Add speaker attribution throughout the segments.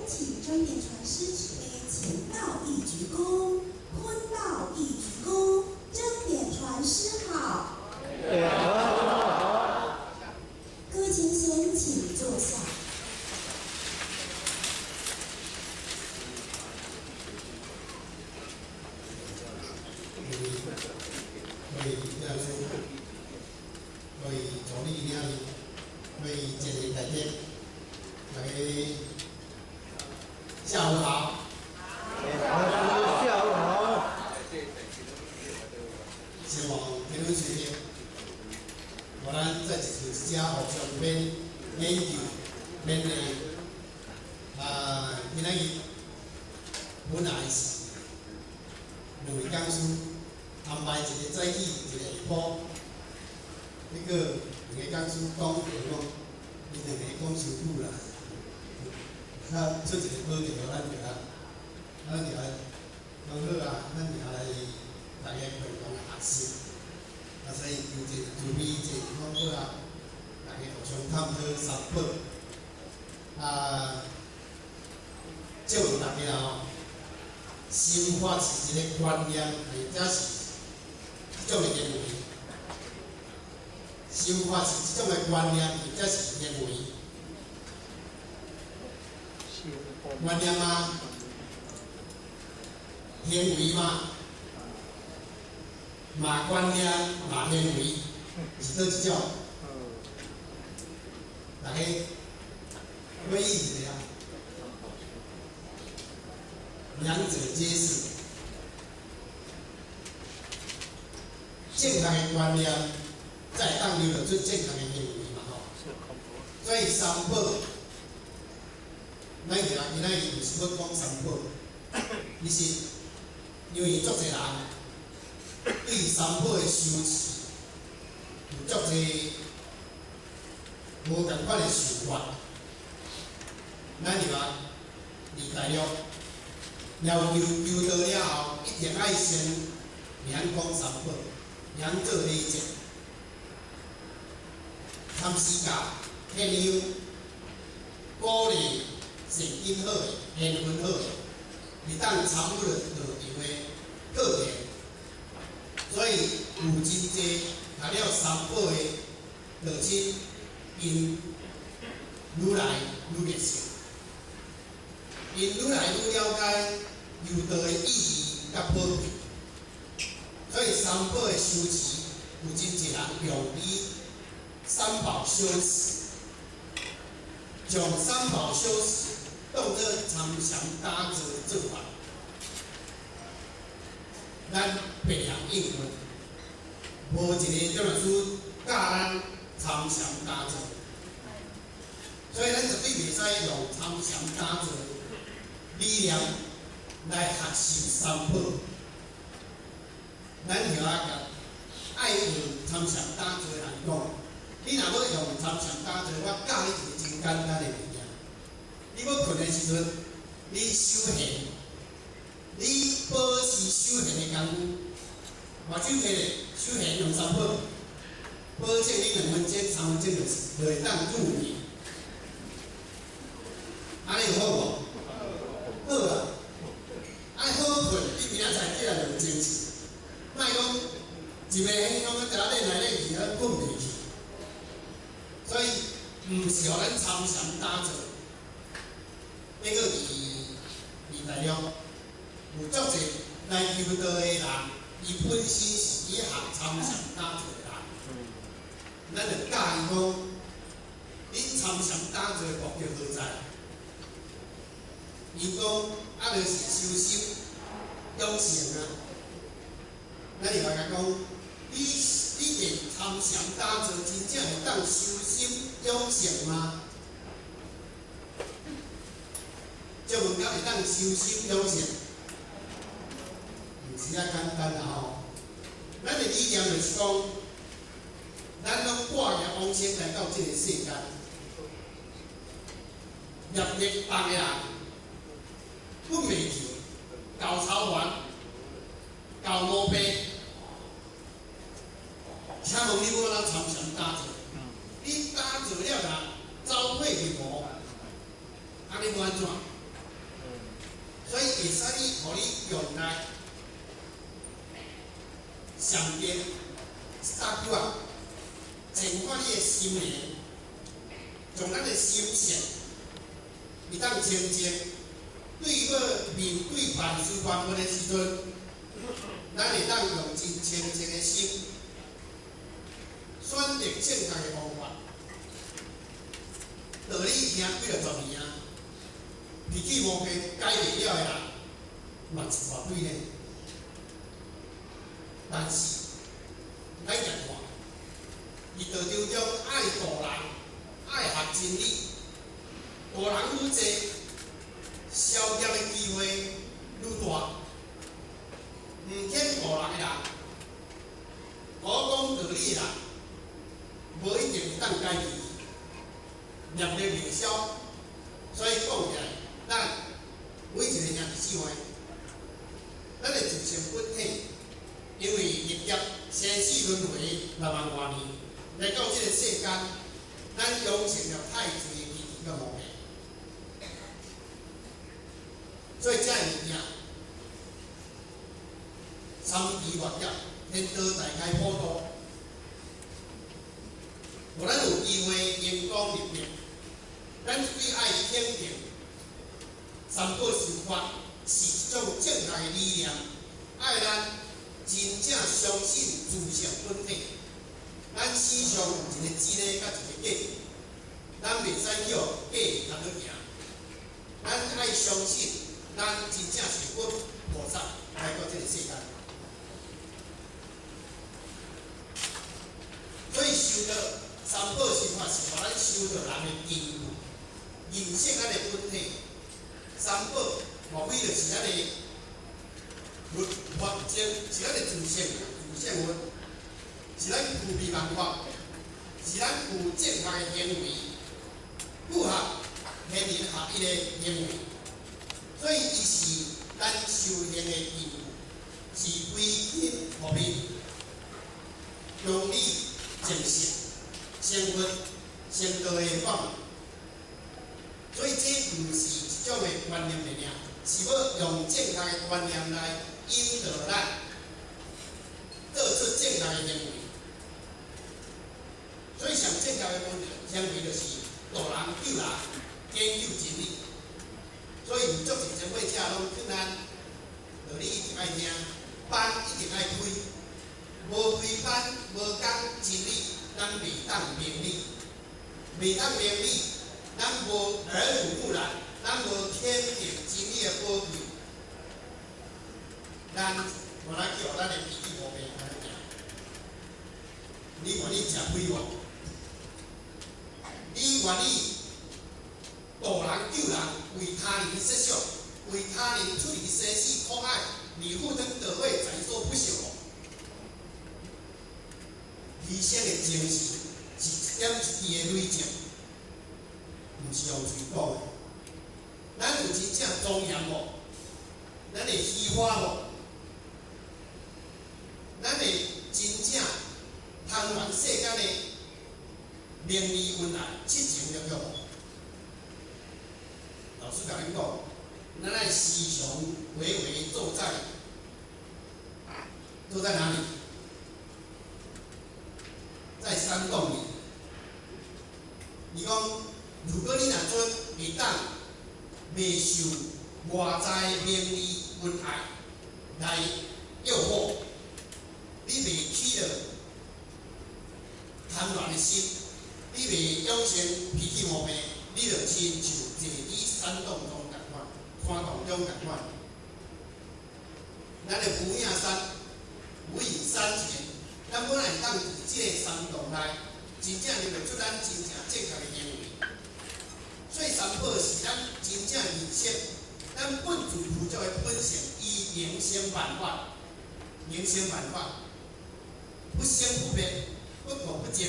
Speaker 1: 請證嚴傳師慈悲前道一鞠躬，坤道一鞠躬，證嚴傳師好。
Speaker 2: 好。
Speaker 1: 各位前賢請坐下。
Speaker 3: 各位老師，各位助理領袖，各位前人大家，大家下午好。
Speaker 2: 老師下午好。
Speaker 3: 希望天恩隨便，予咱再一次遮互相勉勉救勉勵。啊，今仔日本來是兩位講師安排一個早起，一個下晡。彼個兩个講師講話講，𪜶兩个講傷久啦，啊，出一個保證予咱著啊，咱就來講好啊，咱就來大家共同學習。啊，所以求一慈悲，一講好啊，大家互相探討三寶。啊，借問大家吼，心法是一個觀念，或者是一種的行為？心法是一種的觀念，或者是行為？觀念嗎？行為嗎？嘛觀念嘛行為，是佗一種？大家會意一下，兩者皆是。正確的觀念，才會當流露出正確的行為嘛吼。所以三寶，咱今今仔日毋是欲講三寶，其實因為足濟人對三寶的修持有足濟無仝款的想法。咱就話佇大陸要求求道了後，一定愛先免講三寶，免做禮節，參時教、獻香、鼓勵善根好的、緣分好的，會當參與道場的課程。所以有真濟讀了三寶的道親，𪜶愈來愈熱心，𪜶愈來愈了解求道的意義佮寶貴。所以三寶的修持，有真濟人用以三寶修持，將三寶修持當做參禪打坐的做法。咱別人應允，無一个證嚴師教咱參禪打坐，所以咱絕對袂使用參禪打坐理念來學習三寶。咱就愛共愛學參禪打坐的人講，你若欲用參禪打坐，我教你一个真簡單的物件。你欲睏的時陣，你手懸，你保持手懸的功夫，目睭閉咧，手懸用三寶，保證你2分鐘、3分鐘就會當入眠。按呢有好無？好啊！愛好睏，你明仔載起來就有精神。莫講一个彼攏佇遐練來練去，啊，睏袂去。所以，毋是予咱參禪打坐。彼個佇大陸有足濟來求道的人，伊本身是去學參禪打坐的人。咱就教伊講，你參禪打坐的目的何在？伊講啊，就是修心養性啊。咱就共伊講，你練參禪打坐，真正會當修心養性嗎？這問敢會當修心養性？毋是遐簡單啦吼。咱的理念就是講，咱攏掛業往生來到這个世間，業力重的人，睏袂去，厚草原，厚毛病。請問你欲按怎參禪打坐？你打坐了啦，走火入魔，按呢欲按怎？禪定一大久啊，淨化你的心靈，將咱的心性會當清淨。對要面對萬事萬物的時陣，咱會當用真清淨的心，選擇正確的方法。道理聽幾若十年啊，脾氣毛病改袂了的人，嘛一大堆呢。但是，咱來看，佇道場中愛度人，愛學真理，度人愈濟，消業的機會愈大。毋肯度人的人，無講道理的人，無一定會當改變，業力袂消。所以講起來，咱每一個兄弟姊妹，咱的自性本體，因為歷劫生死輪迴6萬外年，來到這個世間，咱養成了太濟的脾氣佮毛病，所以這個物件，三期末劫，天道大開普度，予咱有機會熒光入滅，咱對愛肯定三寶修法是一種正確的理念，愛咱真正相信自性本體，咱身上有一個真的佮一個假的，咱袂使叫假的牽著行。咱愛相信，咱真正是佛菩薩來到這個世間。所以修道三寶修法是予咱修到人的根據，認識咱的本體。三寶無非就是咱的佛法僧，是咱的自性，自性佛，是咱具備萬法，是咱有正確的行為，符合天人合一的行為。所以伊是咱修行的根據，是歸根復命，用理證實成佛成道的法門。所以這毋是一種的觀念爾，是欲用正確的觀念來引導咱做出正確的行為。所以上正確的行為就是度人救人，研究真理。所以有足濟前輩者攏勸咱，道理一定愛聽，班一定愛開，無開班無講真理，咱袂當明理，袂當明理，咱無耳濡目染，咱無天定真理的寶貴，咱無來叫咱的脾氣毛病來行。你願意食虧無？你願意度人救人，為他人設想，為他人出離生死苦海，離赴湯蹈火，在所不惜無？犧牲的精神是一點一滴的累積，毋是用喙講的。咱有真正莊嚴無？咱會虛華無？咱會真正貪戀世間的名利恩愛、七情六欲無？老師共恁講，咱愛時常唯唯坐在哪裡？在山洞裡。伊講，如果你若準會當袂受外在名利恩愛來誘惑，你袂起著貪戀的心，你袂養成脾氣毛病，你就親像坐佇山洞中仝款，山洞中仝款。咱的無影山、無影山前，咱本來會當佇這個山洞內，真正認會出咱真正正確的行為。所以三寶是咱真正認識咱本自具足的本性，伊能生萬法，能生萬法，不生不滅，不垢不淨，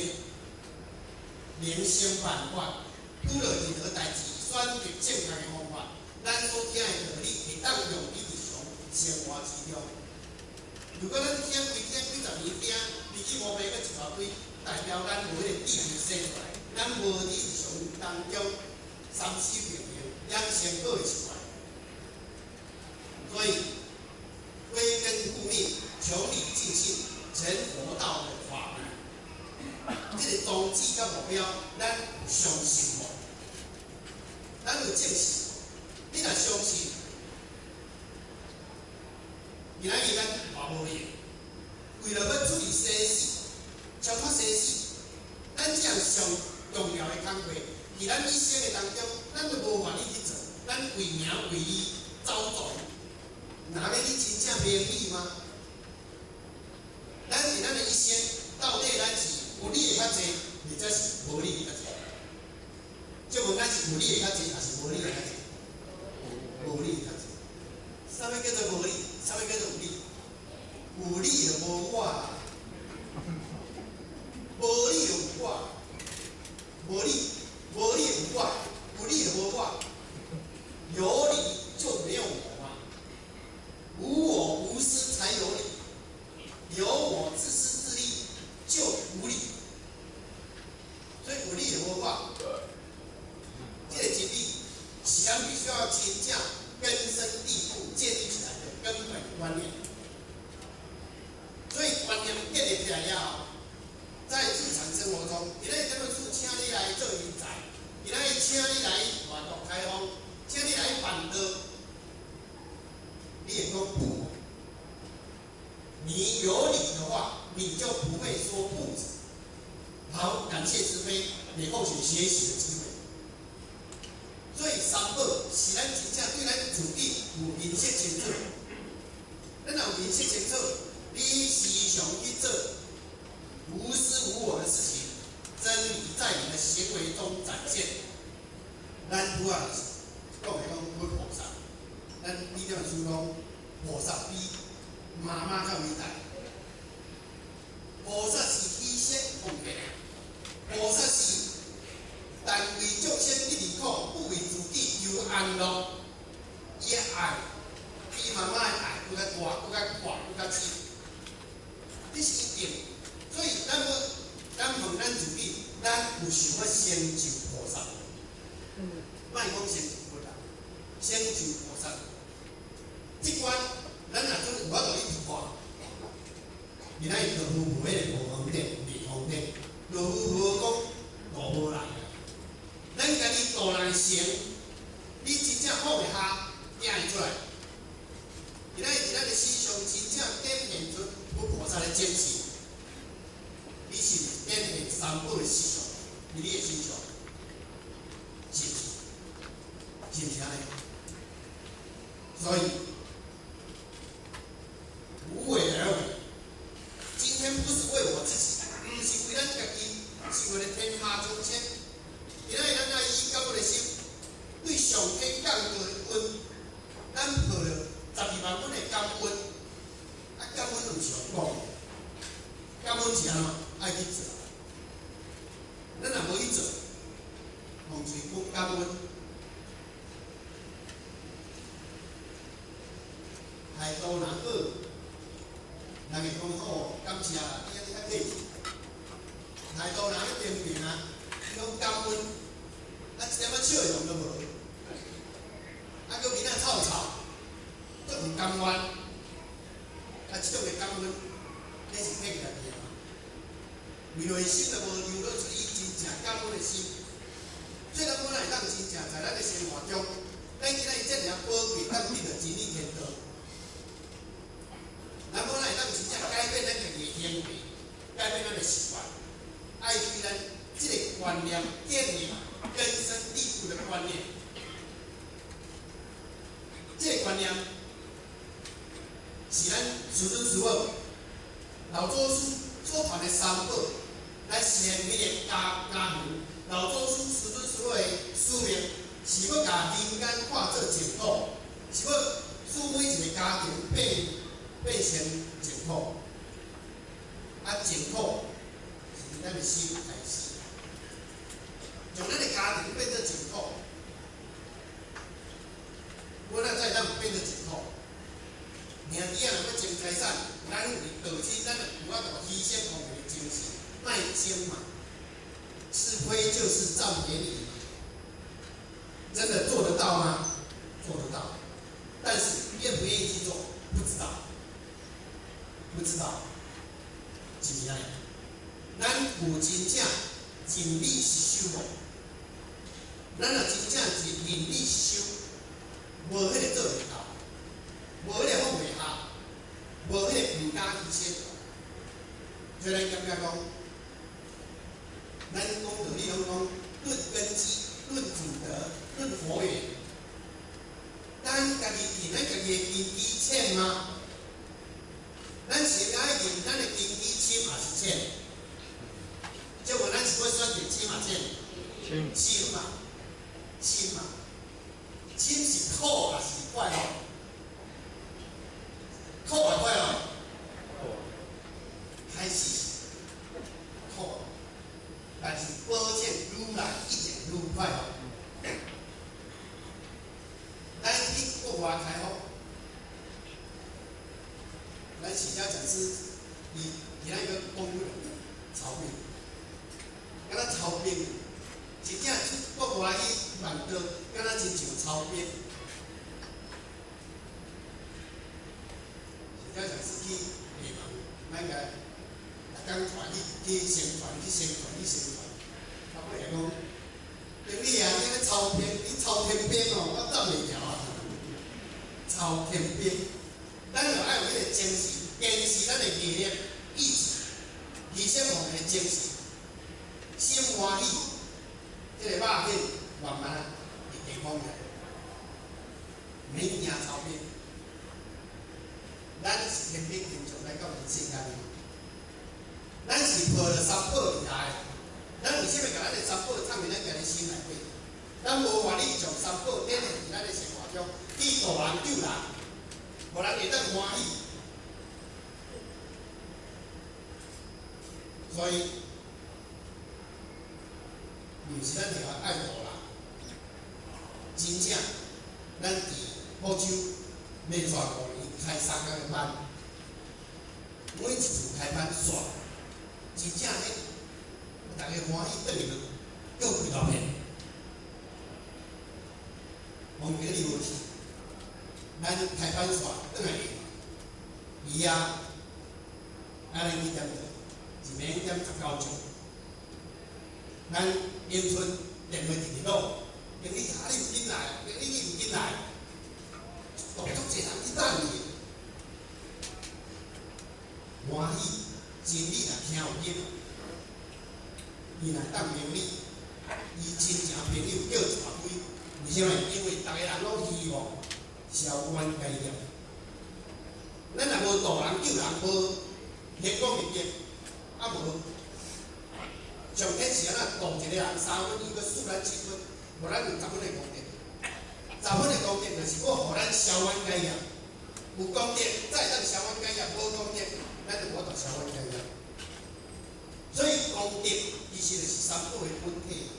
Speaker 3: 能生萬法。拄著任何代誌，選擇正確的方法，咱所聽的道理會當用佇日常生活之中。如果咱聽規聽幾十年聽，脾氣毛病閣一大堆，代表咱無彼個智慧生出來，咱無佇日常當中三思平衡，養成好的習慣。所以歸根復命，窮理盡性，成佛道的法門。這个宗旨佮目標，咱有相信無？咱有證實。你若相信，今仔日咱嘛無閒，為著欲處理生死，超脫生死，咱這項上重要的工課，佇咱一生的當中，咱都無願意去做，咱為名為利走動，若欲你真正明理嗎？咱佇咱的一生，到底咱是有理的較濟，或者是無理的較濟？這問咱是有理的較濟，抑是無理的較濟？無理的較濟。啥物叫做無理？啥物叫做有理？有理就無我啦，無理就有我，無理無理有我，有理就無我。有理就沒有我嘛，無我無私才有理，有我自私自利就無理。所以有理就無我，這个真理是咱必須要真正根深蒂固建立起來的根本觀念。所以觀念建立起來了後，在日常生活中，今仔日這本書請你來做人才，今仔日請你來外國開放，請你來辦道，你會講不？你有理的話，你就不會說不字。好，感謝慈悲，給後學學習的機會。所以三寶是咱真正對咱自己有認識清楚。咱若有認識清楚，你時常去做無私無我的事情，真理在你的行為中展現。咱拄仔講的講佛菩薩，咱以前書講菩薩比媽媽較偉大。菩薩是犧牲奉獻的，菩薩是但為眾生得離苦，不為自己求安樂。伊的愛比媽媽的愛閣較大、閣較闊、閣較深。這是一定。所以咱欲，咱問咱自己，咱有想欲成就菩薩？莫講成就佛啦，成就菩薩。這關咱若真有法度去突破，今仔日羅浮無彼个無方頂、未方頂，羅浮無講路無來啊。咱家己渡人成，你真正放會下，行會出來。今仔日佇咱的身上真正展現出佛菩薩的精神，你是毋是展現三寶的思想佇你的身上？是毋是？是毋是按呢？所以無為而為，今天不是為我自己，毋是為咱家己，是為了天下眾生。今仔日咱愛以感恩的心，對上天降的恩，咱抱著12萬分的感恩。啊，感恩毋是用講的，感恩是按怎？愛去做。咱若無去做，用喙講感恩，態度若好，人會講好，感謝啦，你按呢較客氣。態度若欲平平啊，你講感恩，啊一點仔笑容都無，啊閣面仔臭臭，閣毋甘願，啊這種的感恩，你是騙家己的嗎？為內心都無流露出伊真正感恩的心，所以咱本來會當真正在咱的生活中，咱今仔日遮爾寶貴，咱得著真理天道。咱本來會當真正改變咱家己的行為，改變咱的習慣，愛對咱這个觀念建立根深蒂固的觀念。這个觀念是咱師尊師母、老祖師所傳的三寶，來善彼个家家園。老祖師、師尊師母的使命是欲共人間化做淨土，是欲使每一個家庭變成淨土。啊，淨土是咱的心開始，將咱的家庭變做淨土。我若再當變做淨土，兄弟仔若欲爭財產，咱為道親，咱有法度犧牲奉獻的精神，莫爭嘛。吃虧就是佔便宜，真的做得到嗎？做得到，但是願不願意去做，不知道，不知道。是毋是？咱有真正盡理實修無？咱若真正是認理實修，無彼个做袂到，無彼個放袂下，無彼个毋敢犧牲。所以咱感覺講，咱講道理攏講論根基、論祖德、論佛緣。咱家己伫咱家己的根基淺嗎？咱是愛認咱的根基深抑是淺？這話咱是欲選擇深抑淺？
Speaker 2: 深。
Speaker 3: 深嘛，深嘛，深是苦抑是快樂？苦抑快樂？開始是苦，但是保證愈來一定愈快樂。咱去國外開發，咱釋迦講師伊今仔閣講幾兩個操兵，敢若操兵，真正出國外去辦道，敢若親像操兵。釋迦講師去迷茫，咱個逐工傳去去宣傳，去宣傳，去宣傳，啊，尾來講，經理啊，你咧操兵，你操天兵哦，我擋袂牢啊！操天兵，咱就愛有彼個精神，堅持咱的毅力、意志，犧牲奉獻的精神，心歡喜，這個肉體慢慢會健康起來，免驚操兵。咱是天兵天將來到人世間的，咱是抱著三寶來的，咱為啥物共咱的三寶藏佇咱家己心內底？咱無願意將三寶展現佇咱的生活中，去度人救人，予人會當歡喜。所以，毋是咱著愛度人，真正咱佇福州連續5年開3工的班，每一次開班煞，真正彼逐家歡喜轉去閣幾大片。王經理無去，咱開班煞轉來伊啊，啊咱幾點鐘？一暝點19鐘。咱迎春電話直直落，經理啊，你毋緊來，經理你毋緊來，動足濟人去等你，歡喜，真理若聽有入，伊若當明理，伊親情朋友叫一大堆，為啥物？因為逐个人攏希望消冤解業。咱若無度人救人，無天公立業，啊無上天是按怎度一個人3分，伊閣賜咱7分，予咱有10分的功德。十分的功德就是閣予咱消冤解業。有功德才會當消冤解業，無功德咱就無法度消冤解業。所以功德其實就是三寶的本體。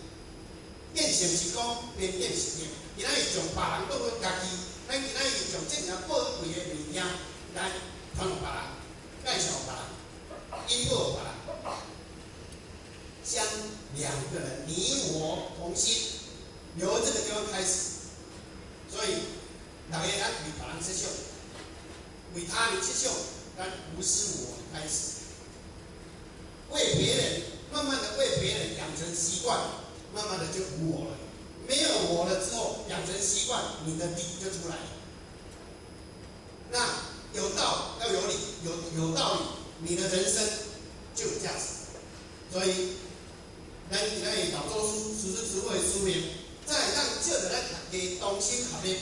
Speaker 3: 變成是講，變變是業。今仔日將別人當做家己，咱今仔日將這爾寶貴的物件來傳予別人，介紹予別人，引導予別人，將兩個人你我同心，由這個地方開始。所以，大家愛為別人設想，為他人設想，咱無私我開始，為別人，慢慢的為別人養成習慣，慢慢的就無我了。沒有我了之後，養成習慣，你的理就出來了。那有道要有理，有道理，你的人生就有價值。所以，咱今仔日老祖師、師師師父的使命，再當借著咱大家同心合力，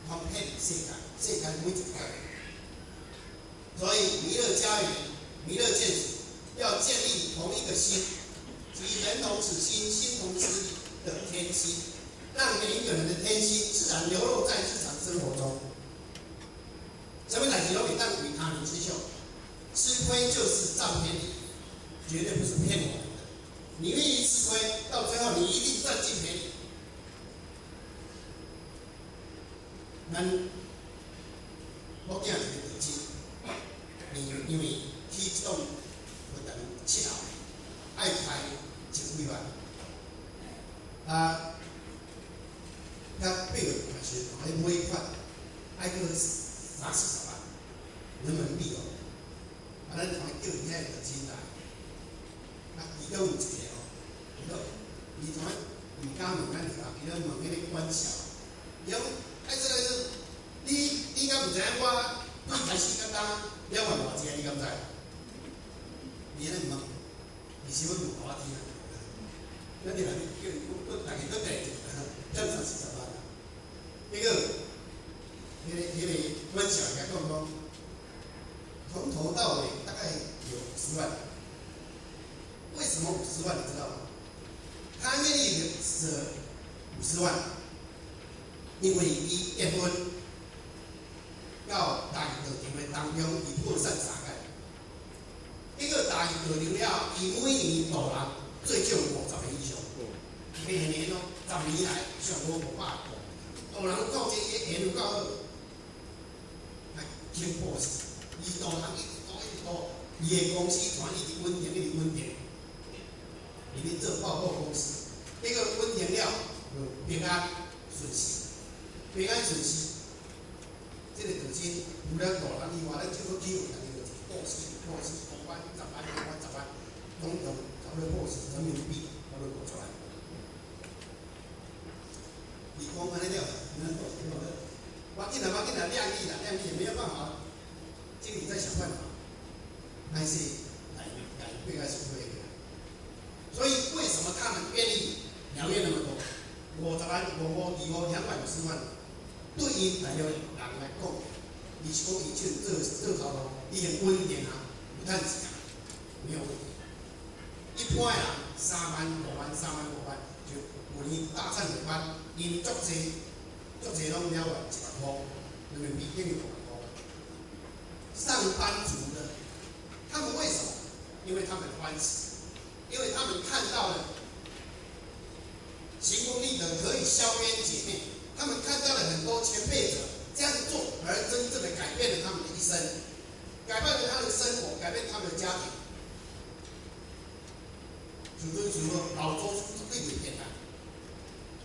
Speaker 3: 傳遍世界，世間每一個。所以，彌勒家園、彌勒建築，要建立同一個心，即人同此心，心同此理的天心，讓每一個人的天心自然流露在日常生活中。啥物代誌攏會當為他人設想，吃虧就是佔便宜，絕對不是騙我們的。你願意吃虧，到最後你一定佔盡便宜。咱某囝一個弟子，因為起這棟佛堂7樓，愛開10幾萬，啊，甲8月份的時陣，彼尾款愛閣三四十萬人民幣哦，啊，咱同伊叫伊遐道親來，啊，其中有一個吼，伊講伊怎毋敢問咱著啊，伊咧問彼個管銷，伊講愛說來說，你敢毋知影我對開始到今兩萬偌濟，你敢知？伊按呢問，伊是欲問予我聽。咱佇內面叫伊閣逐家閣提一個，欠30-40萬啊。結果，彼個管銷共講講，從頭到尾大概有五十萬。為什麼五十萬？你知道嗎？他願意捨五十萬，因為伊結婚到大道場的當中，伊破散三擺。結果大道場了，伊每年度人最少50個以上，每年咯，10年來上無500個。度人講這個緣有夠好，來肯布施，伊度人一直度一直度，伊的公司團一直穩定，一直穩定。伊咧做報告公司，結果穩定了，就平安順遂，平安順遂。這個道親除了度人以外，咱政府機構家己就布施，布施5萬、10萬、5萬、10萬，總共差不多布施人民幣差不多50萬。伊講按呢了，咱做什麼？我緊來，我緊來，量力啦，量力沒有辦法，經理在想辦法，還是來來對開始會。所以為什麼他們願意了願那麼多？50萬、五五二五250萬，對𪜶來了人來講，伊是講伊這做做頭路，已經穩定啊，有趁錢啊，沒有問題。一般的人3萬、5萬、3萬、5萬，就舊年大懺悔班，𪜶足濟足濟攏了願1萬塊，人民幣等於5萬塊。上班族的，他們為什麼？因為他們歡喜。因為他們看到了行功立德可以消冤解孽，他們看到了很多前輩者這樣做，而真正的改變了他們的一生，改變了他們的生活，改變他們的家庭。自尊自我，老祖宗對你偏啦。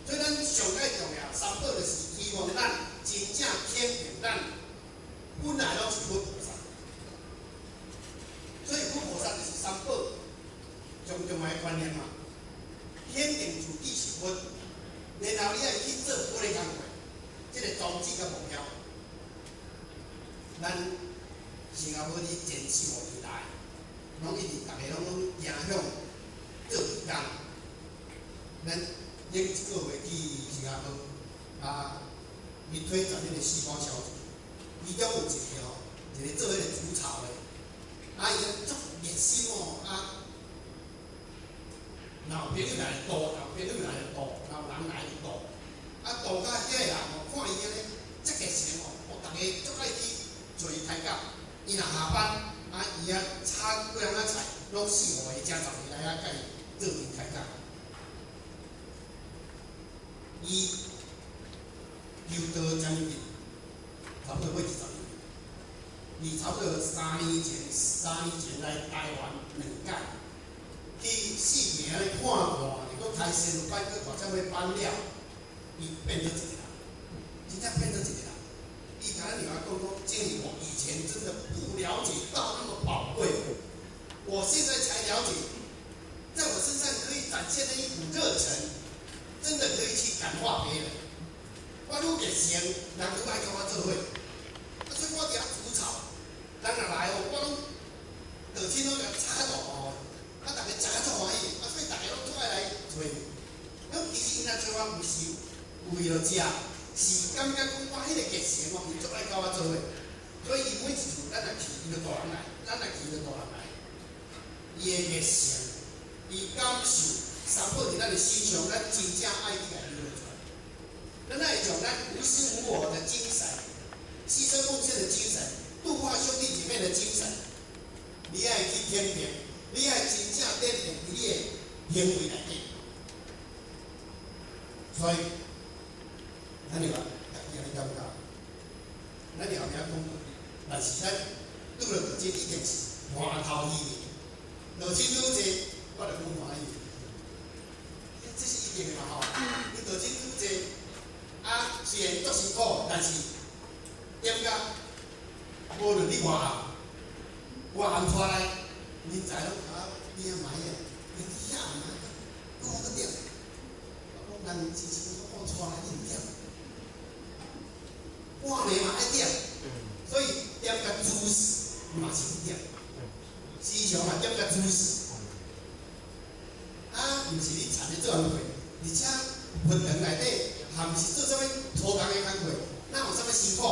Speaker 3: 所以咱上蓋重要，三寶就是希望咱真正肯定咱本來攏是佛菩薩，所以佛菩薩就是三寶。上重要的觀念嘛，肯定自己是佛，然後你愛去做佛的工課，這個宗旨佮目標。咱新加坡佇前四五年來，攏一直逐家攏攏行向做義工。咱頂一個月去新加坡，啊，去推展彼個細胞小組，其中有一個吼，一個做彼個除草的，啊，伊足熱心哦，啊。若有朋友來度，若有朋友來度，若有人來度，啊度到遐個人吼，看伊按呢這熱誠吼，哦，逐家足愛去做伊開講。伊若下班，啊，伊啊炒幾樣仔菜，攏四五個、食10個來遐共伊做陣開講。伊修道將近差不多欲20年，伊差不多3年前來台灣兩擺。去四面按呢看看，閣開仙班，閣大懺悔班了，伊變做一個人，真正變做一個人。伊共咱女兒講講，經理，我以前真的不了解到那麼寶貴，我現在才了解，在我身上可以展現的一股熱忱，真的可以去感化別人。我愈熱誠，人愈愛佮我做伙。啊，所以我佇遐除草，人若來哦，我攏道親攏共炒大哦。啊！逐家食甲足歡喜，啊，所以逐家攏足愛來揣。咁其實𪜶來揣我毋是為著食，是感覺講我彼個熱誠哦，伊足愛佮我做伙。所以伊每一次咱若去，伊就帶人來；咱若去，伊就帶人來。伊的熱誠，伊感受，散布佇咱的身上，咱真正愛去共伊流傳。咱愛將咱無私無我的精神、犧牲奉獻的精神、度化兄弟姐妹的精神，你愛去肯定。你愛真正展現佇你的行為內底，所以，咱就話，家己按呢感覺，咱後壁講，但是咱拄著道親已經是歡頭喜面，道親愈濟，我就愈歡喜。這是一定的嘛吼，你道親愈濟，啊，雖然足辛苦，但是點解無論你偌暗，偌暗出來。人才攏甲我邊仔買啊，伊遐嘛，五個點，我講人辛辛苦苦帶來恁點，半暝嘛愛點，所以點甲主事嘛是點，時常嘛點甲主事。啊，毋是你田咧做工課，而且佛堂內底，也毋是做啥物粗工的工課，哪有啥物辛苦？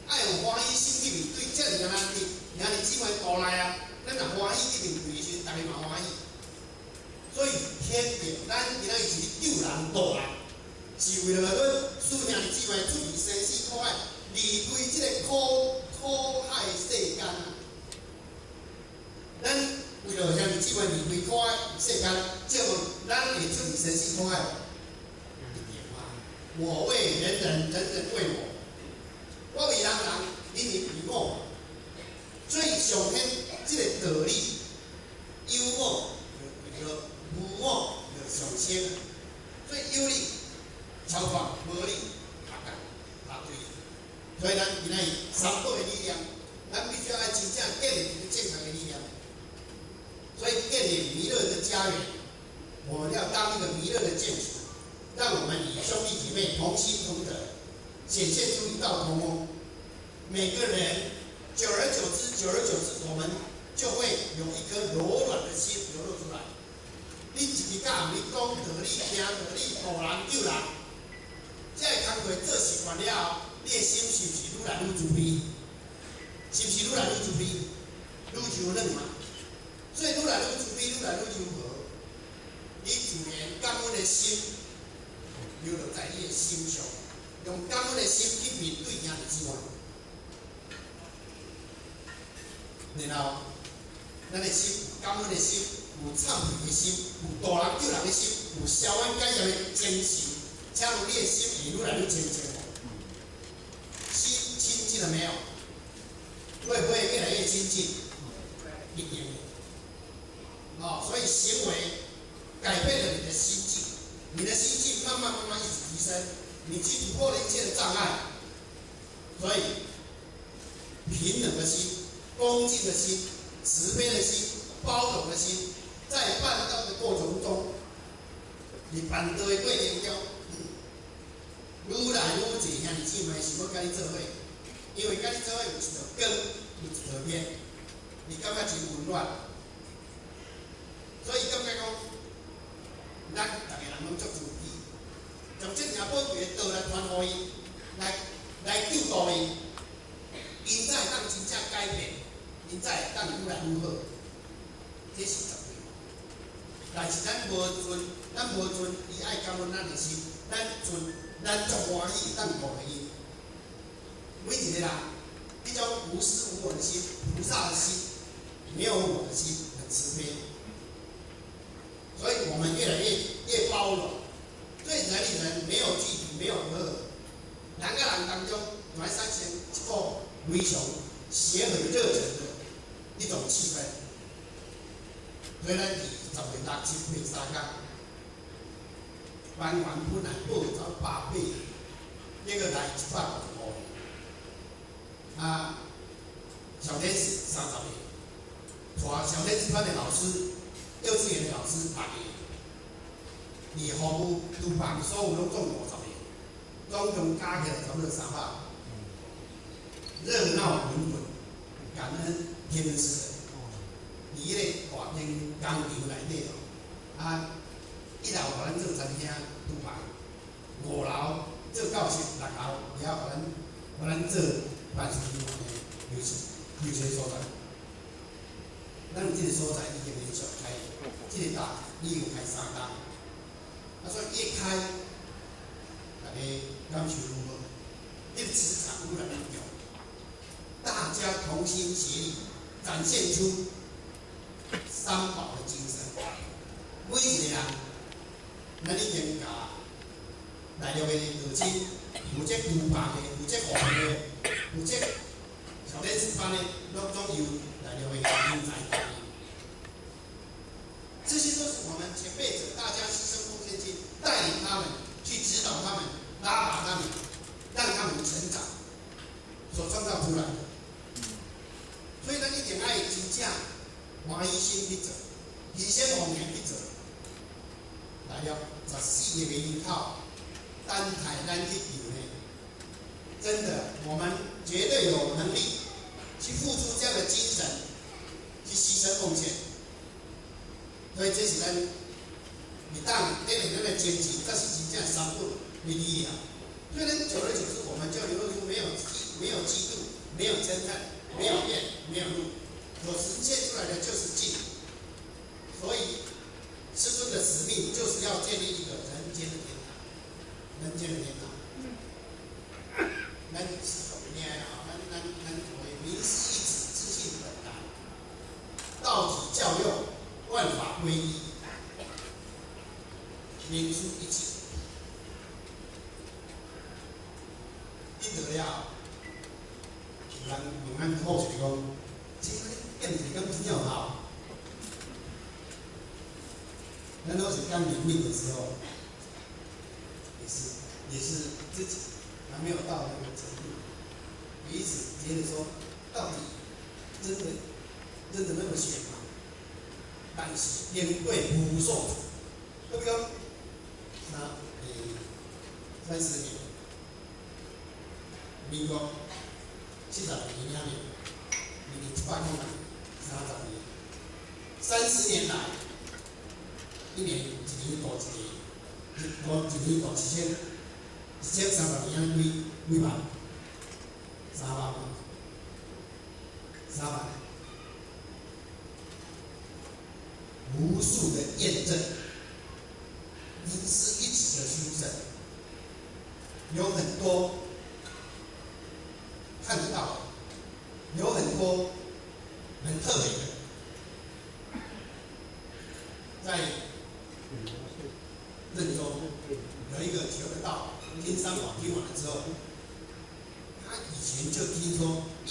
Speaker 3: 愛有歡喜心去面對，遮爾難得，兄弟姊妹過來啊，咱若歡喜去面對的時陣，逐家嘛歡喜。所以天地，咱今仔日是咧救人度人，是為了阮師兄弟姊妹出離生死苦海，離開這個苦海世間啊。咱為了兄弟姊妹離開苦海世間，請問咱會出離生死苦海無？一定啊！我為人人，人人為我。我為人人，人人為我。所以上顯這個道理，有我就為了無我就上升。所以有你超脫，無你下降下墜。所以咱今仔日三寶的理念，咱必須要真正建立一個正確的理念。所以建立彌勒的家園，我們要當一個彌勒的建築，讓我們與兄弟姐妹同心同德，顯現出一道同風。每個人久而久之，久而久之，我們就會有一顆柔軟的心流露出來。你一支教你講道理、聽道理、度人救人，這个工課做習慣了後，你的心是毋是愈來愈慈悲？是毋是愈來愈慈悲？愈柔軟嘛？所以愈來愈慈悲，愈來愈柔和，你自然感恩的心流落在你的心上，用感恩的心去面對兄弟姊妹。然後，咱的心有感恩的心，有懺悔的心，有度人救人的心，有消冤解業的精神，請問你的心會愈來愈清淨無？心清淨了沒有？會不會越來越親近？一定會。哦，所以行為改變了你的心境，你的心境慢慢慢慢一直提升，你去突破了一切的障礙。所以，平等的心、恭敬的心、慈悲的心、包容的心，在辦道的過程中，佇辦道的過程中，愈來愈濟兄弟姊妹想欲佮你做伙，因為佮你做伙有一道光，有一道面，你感覺真溫暖。所以感覺講，咱逐个人攏足慈悲，將這爾寶貴的道來傳予伊，來救度伊，𪜶才會當真正改變，𪜶才會當愈來愈好，這是絕對。但是咱無盡，咱無盡伊愛感恩咱的心，咱盡，咱足歡喜當度伊。每一個人，這種無私無我的心，菩薩的心，沒有我的心，很慈悲。所以我們越來越包容，對人與人沒有距離，沒有隔閡，人佮人當中來產生一個非常協和熱忱的一種氣氛。所以咱佇10月6、7、8三工，班員本來報走180，結果來155個。啊，小天使30個，帶小天使班的老師，幼稚園的老師6個，佇服務廚房所有攏總50個，總共加起來差不多300，熱鬧滾滾，感恩天恩師。佇彼個大間工場內底哦，啊，一樓予咱做餐廳廚房，五樓做教室，六樓遐予咱做辦事人員的休息所在。咱這個所在已經連續開，這個檔已經開3檔，啊，所以越開，大家感受愈好，這個磁場愈來愈強，大家同心協力，展現出三寶的精神。每一個人，咱已經共內陸的道親，負責廚房的，負責服務的，負責小天使班的，攏總由內陸的人才擔任。這些都是我們前輩者大家犧牲奉獻去帶領他們，去指導他們，拉拔他們，讓他們成長，所創造出來的。所以咱一定愛真正歡喜心去做，犧牲奉獻去做，來了14個人口，等待咱去救呢。真的，我們絕對有能力去付出這樣的精神，去犧牲奉獻。所以這是咱會當鍛鍊咱的精神，這是真正三寶的力量。所以呢，久而久之，我們就流露出沒有嫉妒、沒有嗔恨、沒有怨、沒有怒，所實現出來的就是淨。所以，師尊的使命就是要建立一個人間的天堂，人間的天堂。咱是有名啊，咱所謂名師一指，自性本來，道體教用，萬法歸一，名師一指。得了，有人問咱好學講，這個變一個敢真正有效？咱好學剛領命的時候，也是自己還沒有到那個程度，彼此覺得說，到底真的那麼玄嗎？但是經過無數次，對不對？那30年。民國76年遐年，年年100萬，30年，30年來，一年一年度一個，一年度一千，1030年幾萬，3萬，3萬，無數的驗證，名師一指的書生，有很多。看得到，有很多很特別的，在鄭州有一個求得道，聽三寶聽完了之後，他以前就聽說一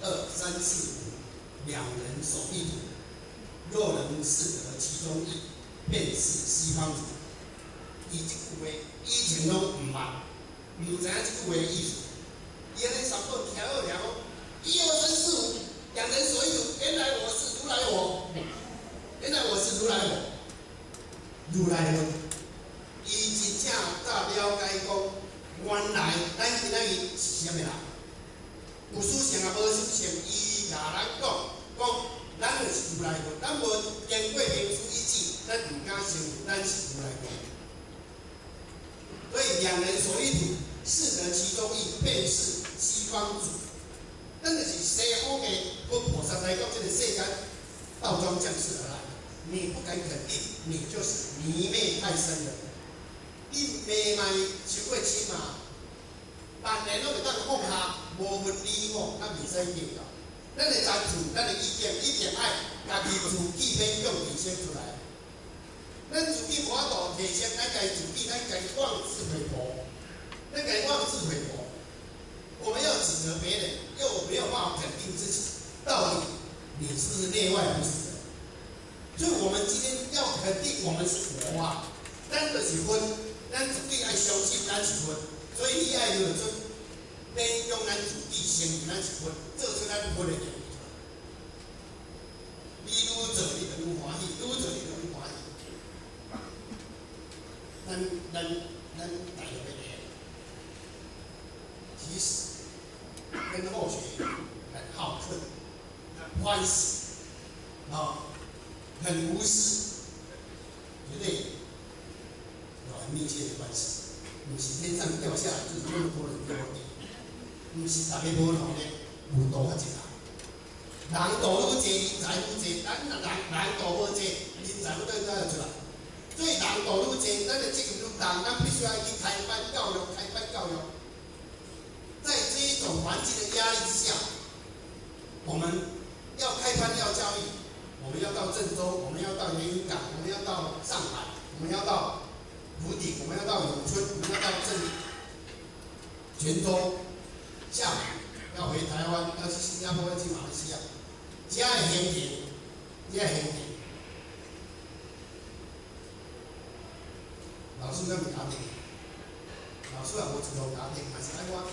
Speaker 3: 二三四五兩人手一土，若能識得其中一，便是西方主。伊這句話以前攏毋捌，毋知影這句話的意思。原來三寶聽好了，一二三四五，兩人手一土，原來我是如來我，原來我是如來我，如來佛。伊真正甲了解講，原來咱今仔日是啥物人？有屬性也無屬性，伊共咱講，講咱就是如來佛，咱無經過名師一指，咱毋敢承認咱是如來佛。所以兩人手一土，識得其中意，便是西方主。咱就是西方的佛菩薩來到這個世間，倒裝降世而來。你不敢肯定，你就是迷昧太深了。你迷昧傷過深嘛，萬年攏會當放下，無分你我，咱袂使計較。咱的專注，咱的意見，一定愛家己自己勉強提升出來。咱自己無法度提升，咱家己自己，咱家己妄自菲薄，咱家己妄自菲薄。我們要指責別人，又沒有辦法肯定自己，到底你是不是內外不是人？所以我們今天要肯定我們是佛啊，咱就是佛，咱絕對愛相信咱是佛，所以你愛就做勉強咱自己承認咱是佛，做出咱佛的行為出來。你愈做你就愈歡喜，愈做你就愈歡喜。咱大陸的人，其實跟後學很好客，很歡喜，啊，很無私，絕對有很密切的關係。毋是天上掉下來，就是那麼多人給我給，毋是大家無腦呢，有道較濟人，人道愈濟，人才愈濟，咱若人道無濟，人才欲佗來出來。所以人道愈濟，咱的責任愈重，咱必須愛去開班教育，開班教育。在這種環境的壓力之下，我們要開班要教育，我們要到鄭州，我們要到連雲港，我們要到上海，我們要到福鼎，我們要到永春，我們要到泉州、廈門，要回台灣，要去新加坡，要去馬來西亞，這個行程，這個行程，老師敢會敲電？老師也無主動敲電，嘛是愛我去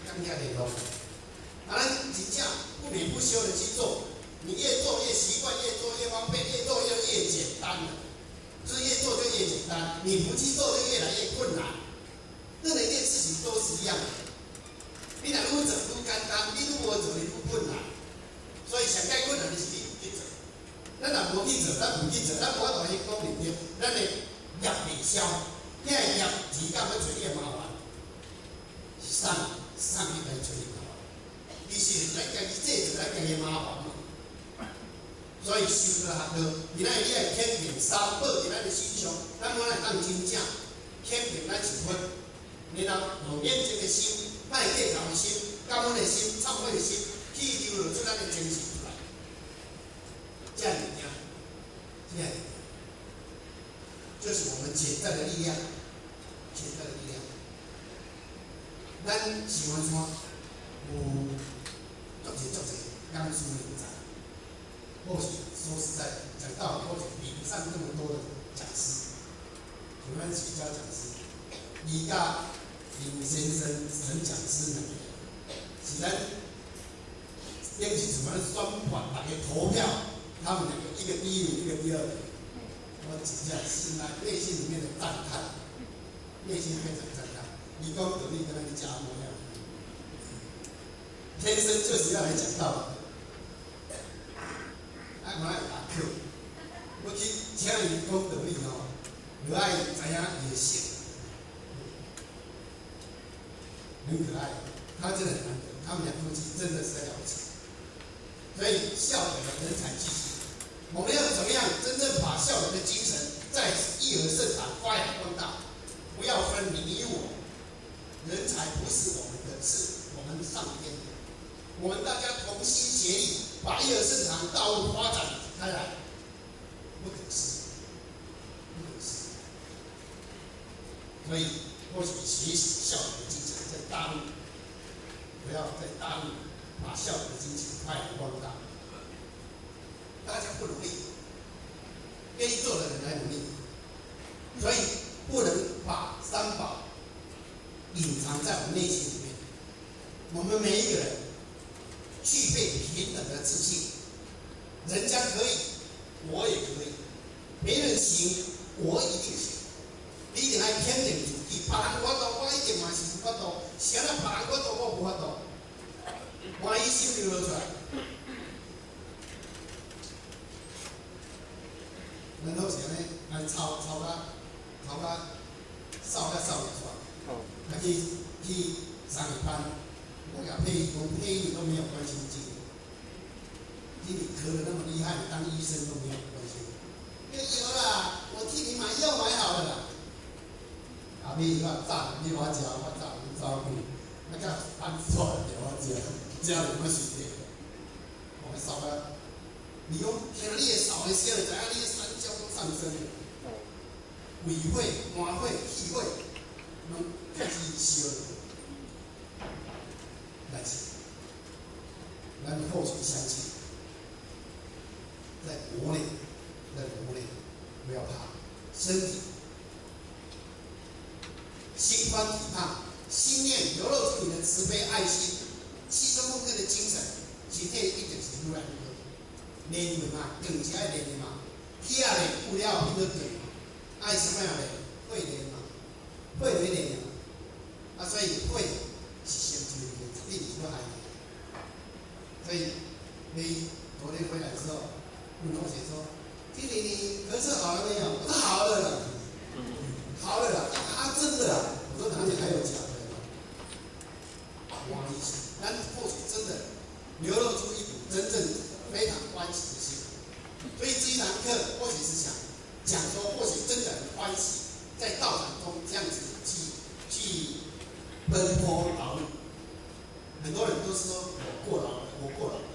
Speaker 3: 講遐聯絡。啊，咱真正不眠不休的去做，你越做越習慣，越做越方便，越做越越簡單了。就是越做就越簡單，你不去做就越來越困難。任何一件事情都是一樣的，你若愈做愈簡單，你愈無做你愈困難。所以上蓋困難的是你有去做。咱若無去做，咱毋去做，咱無法度去講認定，咱的業未消，遐個業錢到欲揣你的麻煩，是送送去來揣你麻煩。其實咱家己製造咱家己的麻煩嘛。所以修道學道，今仔日你愛肯定三寶佇咱的身上，咱敢會當真正肯定咱是佛，然後用認真的心、莫計較的心、感恩的心、懺悔的心，去流露出咱的精神出來。這樣物件，這樣，這是我們潛在的力量，潛在的力量。咱喜歡說有足濟足濟講師人才，或許說實在講道理，或許比不上這麼多的講師。台灣起家講師，李甲林先生陳講師兩個，是咱頂是什麼雙管大家投票，他們兩個一個第一名，一個第二名。我真正心內內心裡面的讚嘆，內心非常讚嘆。你講道理跟咱食無樣，天生就是要來講道理。啊，我愛打課，我去聽伊講道理吼，就愛知影伊的性，很可愛。他真的很難得，他們兩夫妻真的是了不起。所以孝德的人才濟濟，我們要怎麼樣真正把孝德的精神在義和聖堂發揚光大？不要分你我，人才不是我們的，是我們上天的。我們大家同心協力，把義和聖堂道路發展開來，不可思議，不可思議。所以，或許學習孝德的精神，在大陸，不要在大陸把孝德的精神發揚光大。大家不努力，願意做的人來努力，所以不能把三寶隱藏在我們內心裡面。我們每一個人具備平等的自信，人家可以，我也可以；別人行，我一定行。你一定愛肯定自己，別人無法度，我一定嘛是有法度。是按怎別人法度，我無法度？歡喜心流露出來。咱好是按呢，按操操甲操甲瘦甲瘦會出來。啊去去上一班，我共配音講，配音都沒有關心經，聽你咳得那麼厲害，當醫生都沒有關心。有啦，我替你買藥買好了啦。啊，買藥炸，你我食，我炸，你走去，那個翻出來給我食，食了我身體，我瘦啊！你講聽你的嗽的聲，就知影你的三焦都上升了。胃火、肝火、氣火，攏開始燒了。但是，咱或許相信，在國內，在國內，不要怕，身體心寬體胖，心念流露出你的慈悲愛心、犧牲奉獻的精神，身體一定是愈來愈好。練的嘛，更是愛練的嘛。起仔練久了後變做健嘛，愛什麼樣練？會練嘛，會會練的嘛。啊，所以會是成就的，一定是愛的。所以你昨天回來的時候，問同學說：“經理，你咳嗽好了沒有？”我說：“好了啦，好了啦。”啊，真的啦。我說哪裡還有假的？歡喜，咱或許真的流露出一股真正非常歡喜的心。所以這一堂課或許是想講說，或許真的很歡喜，在道場中這樣子去奔波勞碌。很多人都說我過勞了，我過勞了。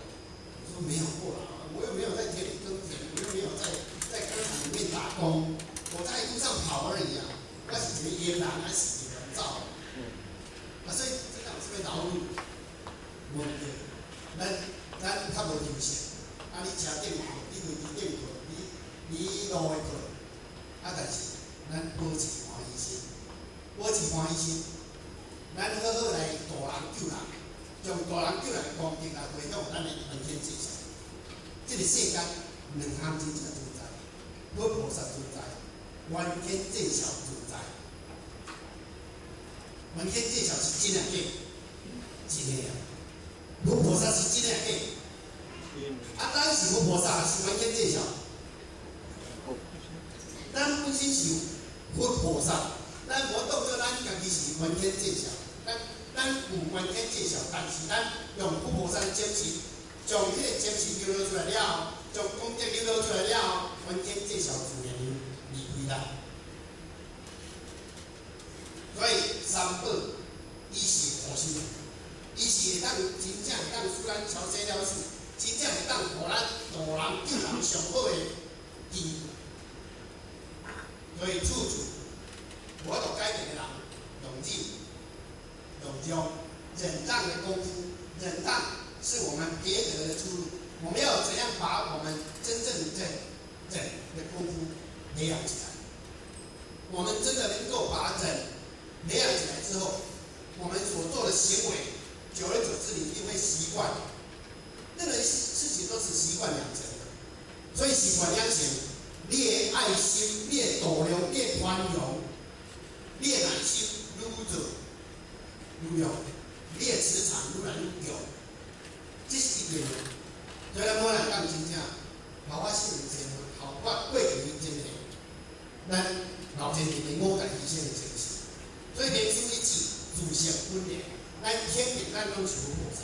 Speaker 3: 我說沒有過勞，我又沒有在田裡耕田，我又沒有在工廠裡面打工，我在路上跑而已啊。我是一個野人，還是一個人走？啊，所以這樣是欲勞碌，無對。咱較無休息。啊，你車頂睏，你飛機頂睏，你路的睏。啊，但是咱保持歡喜心，保持歡喜心，咱好好來度人救人，將度人救人的功德來回向咱的雲天濟上。這個世間兩項真正存在，佛菩薩存在，怨天正孝存在。怨天正孝是真抑假？真的啊！佛菩薩是真抑假？啊，咱是佛菩薩，是怨天正孝？咱本身是佛菩薩，咱無當做咱家己是怨天正孝，咱有怨天正孝，但是咱用佛菩薩的精神，將彼個精神流露出來了後，將功德流露出來了後，怨天正孝自然就離開咱。所以三寶，伊是護身，伊是會當真正會當使咱超生了死，真正會當予咱度人救人上好的機會。所以處處無法度改變的人，容忍、容讓、忍讓的功夫，忍讓是我們別得的出路。我們要怎樣把我們真正忍忍的功夫培養起來？我們真的能夠把忍培養起來之後，我們所做的行為，久而久之，你一定會習慣。任何事情都是習慣養成的，所以習慣養成，你的愛心、你的度量、你的寬容、你的耐心愈做愈強，你的磁場愈來愈強，這是一定的。所以咱每人當真正，老我四年前，後我過去真的，咱老前年的五大犧牲的精神。所以蓮師一智，自性本然，咱肯定咱攏是佛菩薩。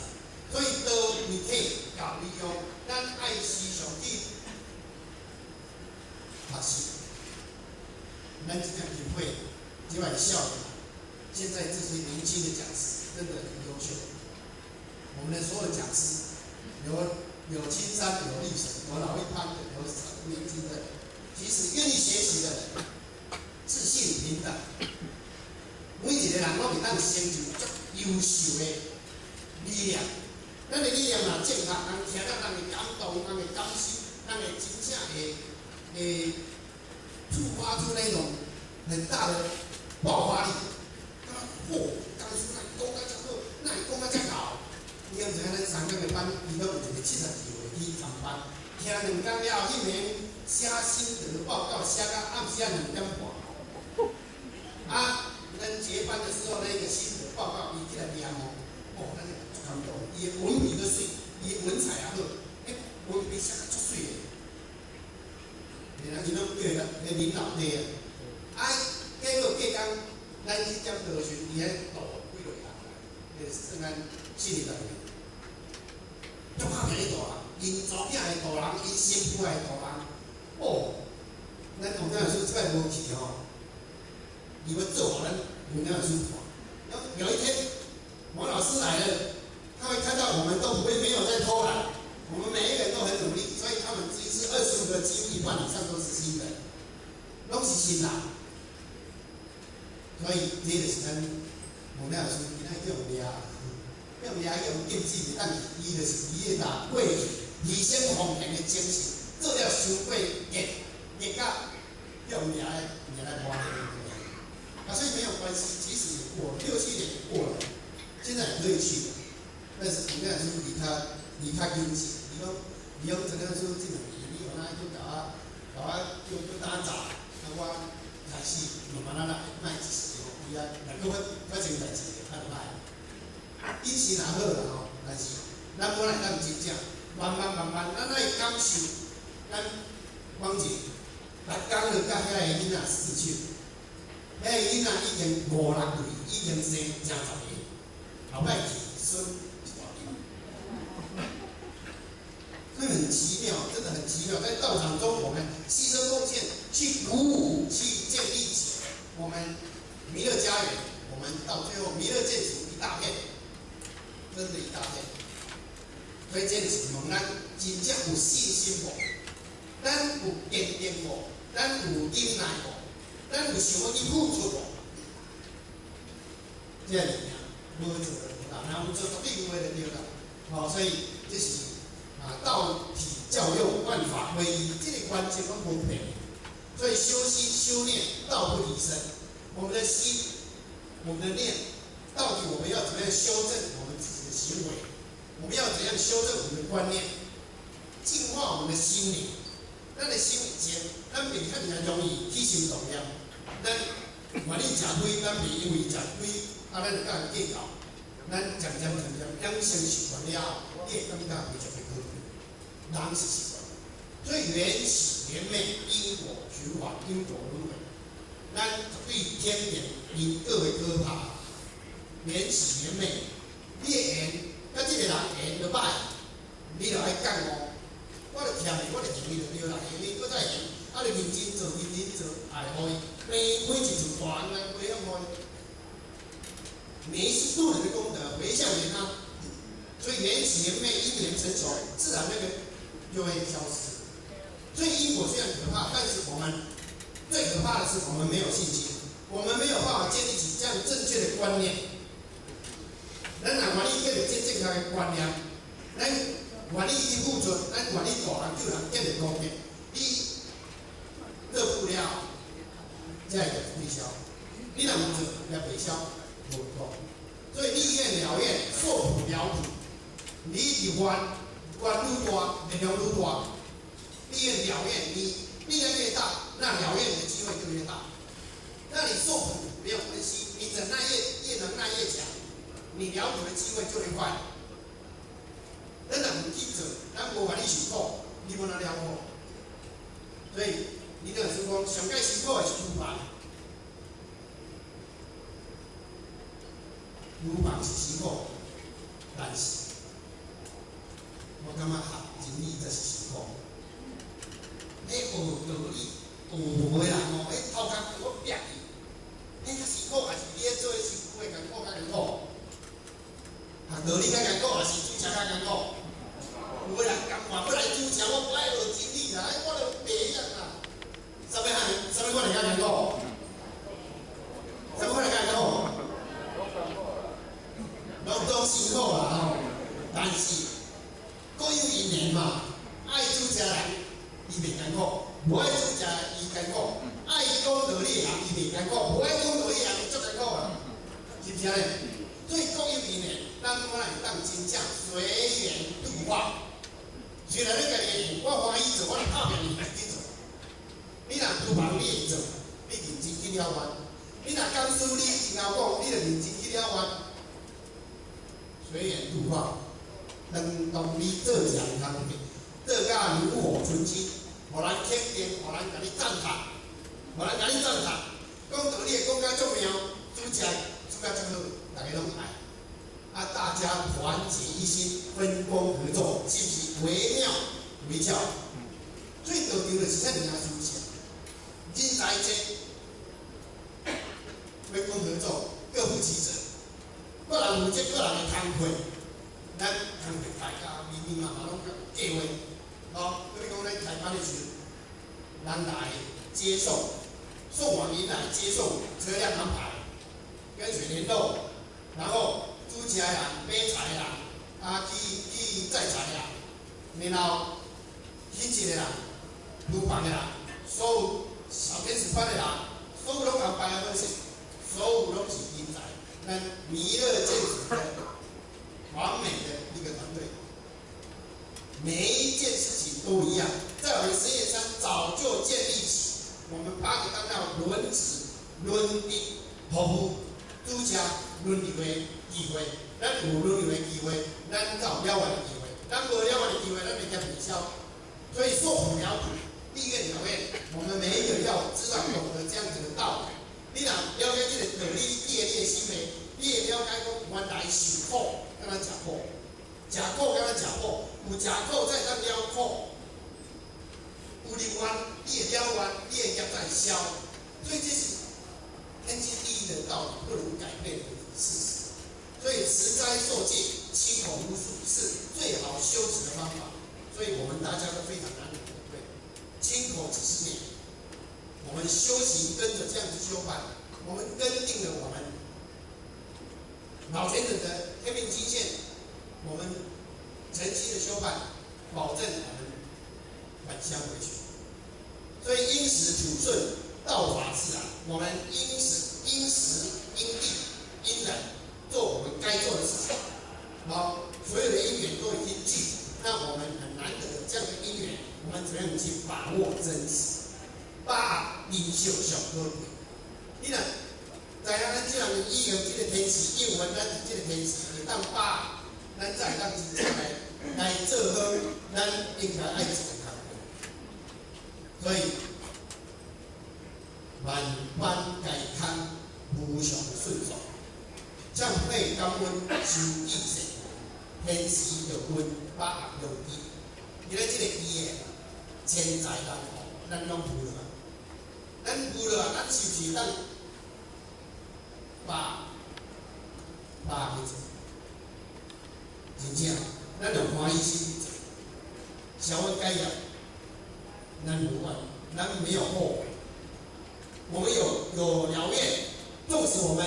Speaker 3: 所以道為體，教為用，咱愛時常去學習。咱這個機會，這擺少年，現在這些年輕的講師真的很優秀。我們的所有講師，有青山，有綠水，有老一班的，有年輕的，其實願意學習的人，自信平等，每一個人攏會當成就足優秀的理念。咱的理念若正確，人聽了人會感動，人會感受，人會真正會觸發出那種很大的爆發力。感覺嚯，當初哪會講甲遮好，哪會講甲遮𠢕？你敢知影咱三工的班，伊攏有一個72歲去參班，聽2工了後，彼暝寫心得報告，寫到暗時仔2點半。啊，咱結班的時候，那個心得報告，伊起來念哦，哦，咱就足感動。伊的文筆閣媠，伊的文采也好，彼文筆寫甲足媠的。然後伊攏叫彼領導弟啊，啊，結果隔工，咱去點道時，伊彼導幾落人來，彼個算咱心理單位，足拍拼咧導人，𪜶查某囝會導人，𪜶新婦會導人，哦，咱王老師這擺無去吼，伊欲做予咱王老師看。有一天，王老師來了，他會看到我們都不會沒有在偷懶，我們每一個人都很努力，所以他們這一次25個，幾乎一半以上都是新人，攏是新人。所以這就是咱王老師今仔叫掠，叫掠叫禁止，但是伊就是伊的若過去犧牲奉獻的精神，做了傷過激，激到叫掠的掠來磨練。啊，所以沒有關係，其實也過了六七年也過了，現在也可以去。但是王老師離較緊急，伊講陳老師這兩年你有哪去共我叫叫打雜，啊我開始慢慢仔來，莫一時吼，伊啊若閣發生代誌，較就歹。以前也好啦吼，但是咱本來當真正慢慢慢慢，咱愛感受咱往前，逐工就佮遐个囡仔試手，遐個囡仔已經五六歲，已經生成10個，後擺去孫一大堆，所以很奇妙，真的很奇妙。在道場中，我們犧牲奉獻，去鼓舞，去建立起我們彌勒家園。我們到最後，彌勒建築一大片，真的，一大片。所以這就是問咱真正有信心無？咱有堅定無？咱有忍耐無？咱有想欲去付出無？這個物件無做就無啦，若有做絕對有的就對啦。吼，所以這是啊，道體教用萬法歸一，這個關鍵攏無變。所以修心修念，道不離身。我們的心，我們的念，到底我們要怎麼樣修正我們自己的行為？我們要怎樣修正我們的觀念，淨化我們的們的心靈，咱的心會靜，咱袂遐爾容易起心動念。咱願意食虧，咱袂因為食虧，啊，咱就佮人計較。咱漸漸漸漸養成習慣了後，你會感覺非常的可貴。人是習慣，所以緣起緣滅，因果循環，因果輪迴。咱對天變因果的可怕，緣起緣滅，你的緣，佮這個人緣就歹，你就愛感悟。我就欠伊，我就還伊就對啦，因為閣再還，啊，就認真做，認真做，愛予伊，每開一厝大人回向予伊。每一次度人的功德回向給他，所以緣起緣滅，因緣成熟，自然那個就會消失。所以因果雖然可怕，但是我們最可怕的是我們沒有信心，我們沒有辦法建立起這樣正確的觀念。咱若願意建立這正確的觀念，咱願意去付出，咱願意度人救人，建立功德，你做不了，才會對消。你若毋做，也袂消，無講。所以立願了願，受苦了苦。你一直願，願愈大，力量愈大。立願了願，你力量越大，那了願的機會就越大。那你受苦沒有關係，你忍耐越能耐越強，你了苦的機會就會快。咱若毋去做，咱無願意受苦，你欲按怎了苦？所以，你若是講上蓋辛苦的是廚房，廚房是辛苦，但是我感覺學真理才是辛苦。彼學道理學無的人哦，彼頭殼我壁去，彼較辛苦，還是你咧做彼辛苦的艱苦較艱苦？學道理較艱苦，還是煮食較艱苦？有的人甘願欲來煮食，我無愛學真理啦，我就袂曉啦。啥物項？啥物款會較艱苦？啥物款會較艱苦？攏總辛苦啦吼，但是各有因緣嘛。愛煮食人伊袂艱苦，無愛煮食伊艱苦。愛講道理的人伊袂艱苦，無愛講道理的人伊足艱苦啊，是毋是按呢？所以各有因緣，咱我會當真正隨緣度化。雖然你家己的緣，我歡喜做，我就拍拼伊去做。你若廚房你會做，你認真去了願；你若講師你真𠢕講，你就認真去了願。隨緣度化，咱當你做一項工課，做甲爐火純青，予人肯定，予人共你讚嘆，予人共你讚嘆。講道理會講甲足妙，煮食煮甲足好，大家攏愛。啊，大家團結一心，分工合作，是毋是惟妙惟肖？所以道場就是遮爾仔思想，人才濟，分工合作，各負其責。各人負責各人的工課，咱工課大家密密麻麻攏計劃，哦，比如講咱開班的時陣，人來接送，送往迎來接送，車輛安排，跟水聯絡，然後煮食的人、買菜的人，啊去載菜的人，然後品質的人、廚房的人，所有小天使班的人，所有攏安排好勢，所有攏是人才。咱彌勒建築的完美的一個團隊，每一件事情都一樣。在我們實驗山早就建立起我們八個當道輪值、輪的托付、主持輪流的機會。咱有輪流的機會，咱才有了願的機會。咱無了願的機會，咱袂驚取消。所以受苦了苦，立願了願，我們每一個要知道懂得這樣子的道理。你若了解這個道理，你記佇你的心內，你會了解講原來受苦，敢若食苦，食苦敢若食苦，有食苦才會當了苦。有入願，你會了願，你的業才會消。所以這是天經地義的道理，不能改變的事實。所以持齋受戒、清口無數是最好修持的方法。所以我們大家都非常難能可貴。清口幾十年，我們修行跟着這樣子修辦，我們跟定了我們老學者的天命金線，我們誠心的修辦，保證我們返鄉回去。所以因時處順，道法自然。我們因時、因時、因地、因人，做我們該做的事情。好，所有的因緣都已經具足，那我們很難得有這樣的因緣，我我們怎樣去把握珍惜，把握珍惜上可貴。你若知影咱這人已經這個天時應允咱這個天時會當把握，咱才會當真正來做好咱應該愛做的工課。所以萬般皆空，無常順數，懺悔感恩，修記善緣，天時著運，把握良機。佇咧這個機會，千載難逢，咱攏赴落來。咱赴落來，咱是毋是當把握去做？真正，咱用歡喜心去做，消我改業，咱無怨，咱沒有後悔。我們有了願，縱使我們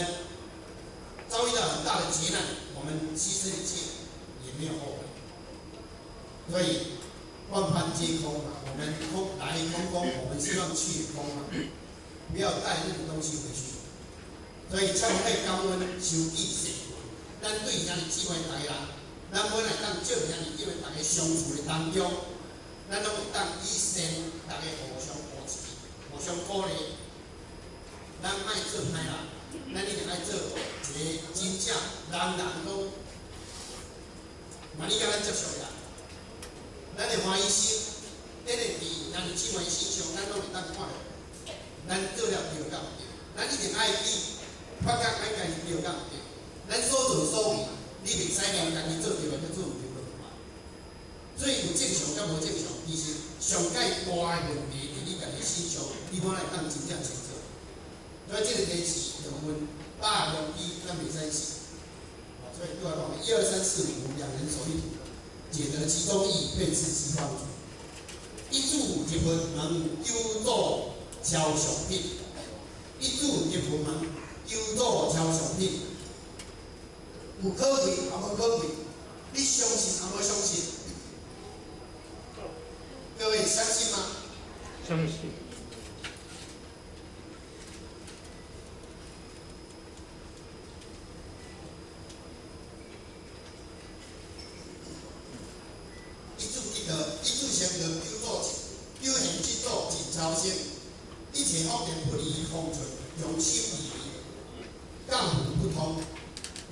Speaker 3: 遭遇到很大的劫難，我們犧牲一切也沒有後悔。所以萬般皆空嘛，我們空來空空，我們希望去空嘛，不要帶任何東西回去。所以懺悔感恩，修記善緣，咱對兄弟姊妹大家，咱本來當借兄弟姊妹大家相處的當中，咱攏會當以善，大家互相扶持，互相鼓勵。咱莫做歹人，咱一定愛做一個真正人人攏願意共咱接觸的人。咱的歡喜心，咱的佇兄弟姊妹身上，咱攏會當看著，咱做了對佮毋對，咱一定愛去發覺咱家己對佮毋對。咱所作所為，你袂使連家己做對的，閣做毋對閣無。所以有正常佮無正常，其實上蓋大的問題佇你家己身上，你無會當真正清楚。所以這個天時著運把握良機，咱袂使死。所以對我講，一二三四五，兩人手一圖，解得其中意，便是西方主。一字入佛門，九祖超上品。一字入佛門，九祖超上品。有可貴，也無可貴。你相信也無相信？各位相信嗎？
Speaker 2: 相信。
Speaker 3: 一字得道，一字成道，九祖九玄七祖盡超生，一切惡念不離空存，用心而已，感不通。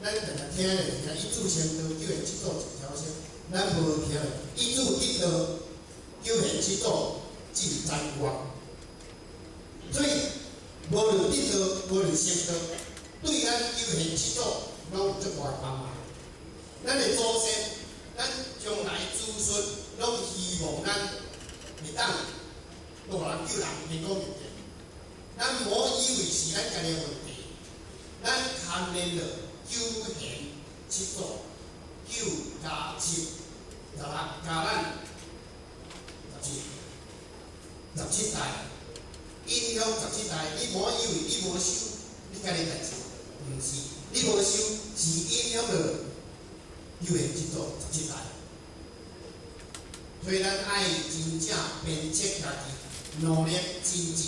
Speaker 3: 咱定定聽咧，聽一字成道，九玄七祖盡超生，咱無聽一字得道，九玄七祖盡沾光。所以無論得道，無論成道，對咱九玄七祖攏有足大的幫忙。咱的祖先，咱將來子孫攏希望咱會當度人救人，天公明的。咱莫以為是咱家己的問題，咱牽連著九玄七祖，九加七，16加咱十七，十七代，影響十七代。你莫以為你無修，你家己代誌，毋是，你無修是影響著九玄七祖十七代。所以咱愛真正鞭策家己，努力精進，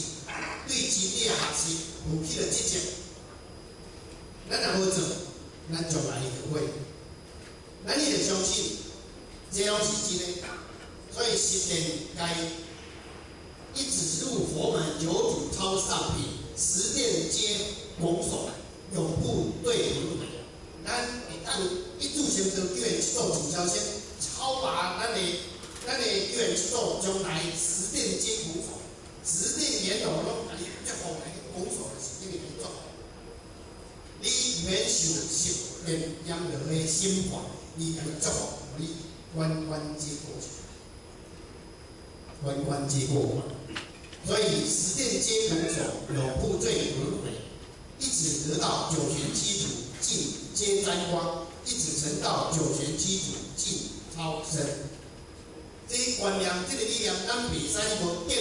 Speaker 3: 對真理的學習負起著責任。咱若無做，咱將來會後悔。咱一定相信，這攏是真的。所以實踐該一指入佛門，九祖超上品，十殿皆拱手，永不對輪迴。咱會當一字成道，九玄七祖盡超生，超拔咱的九玄七祖，將來十殿皆拱手，十殿閻羅攏共你祝福來拱手，就是等於共你祝福。你免受十殿閻羅的審判，伊共你祝福，予你關關皆過去，關關皆過關。所以十殿皆拱手，永不墜輪迴，一指得到九玄七祖盡皆沾光，一指成道九玄七祖盡超生。這個觀念，這個理念，咱袂使無建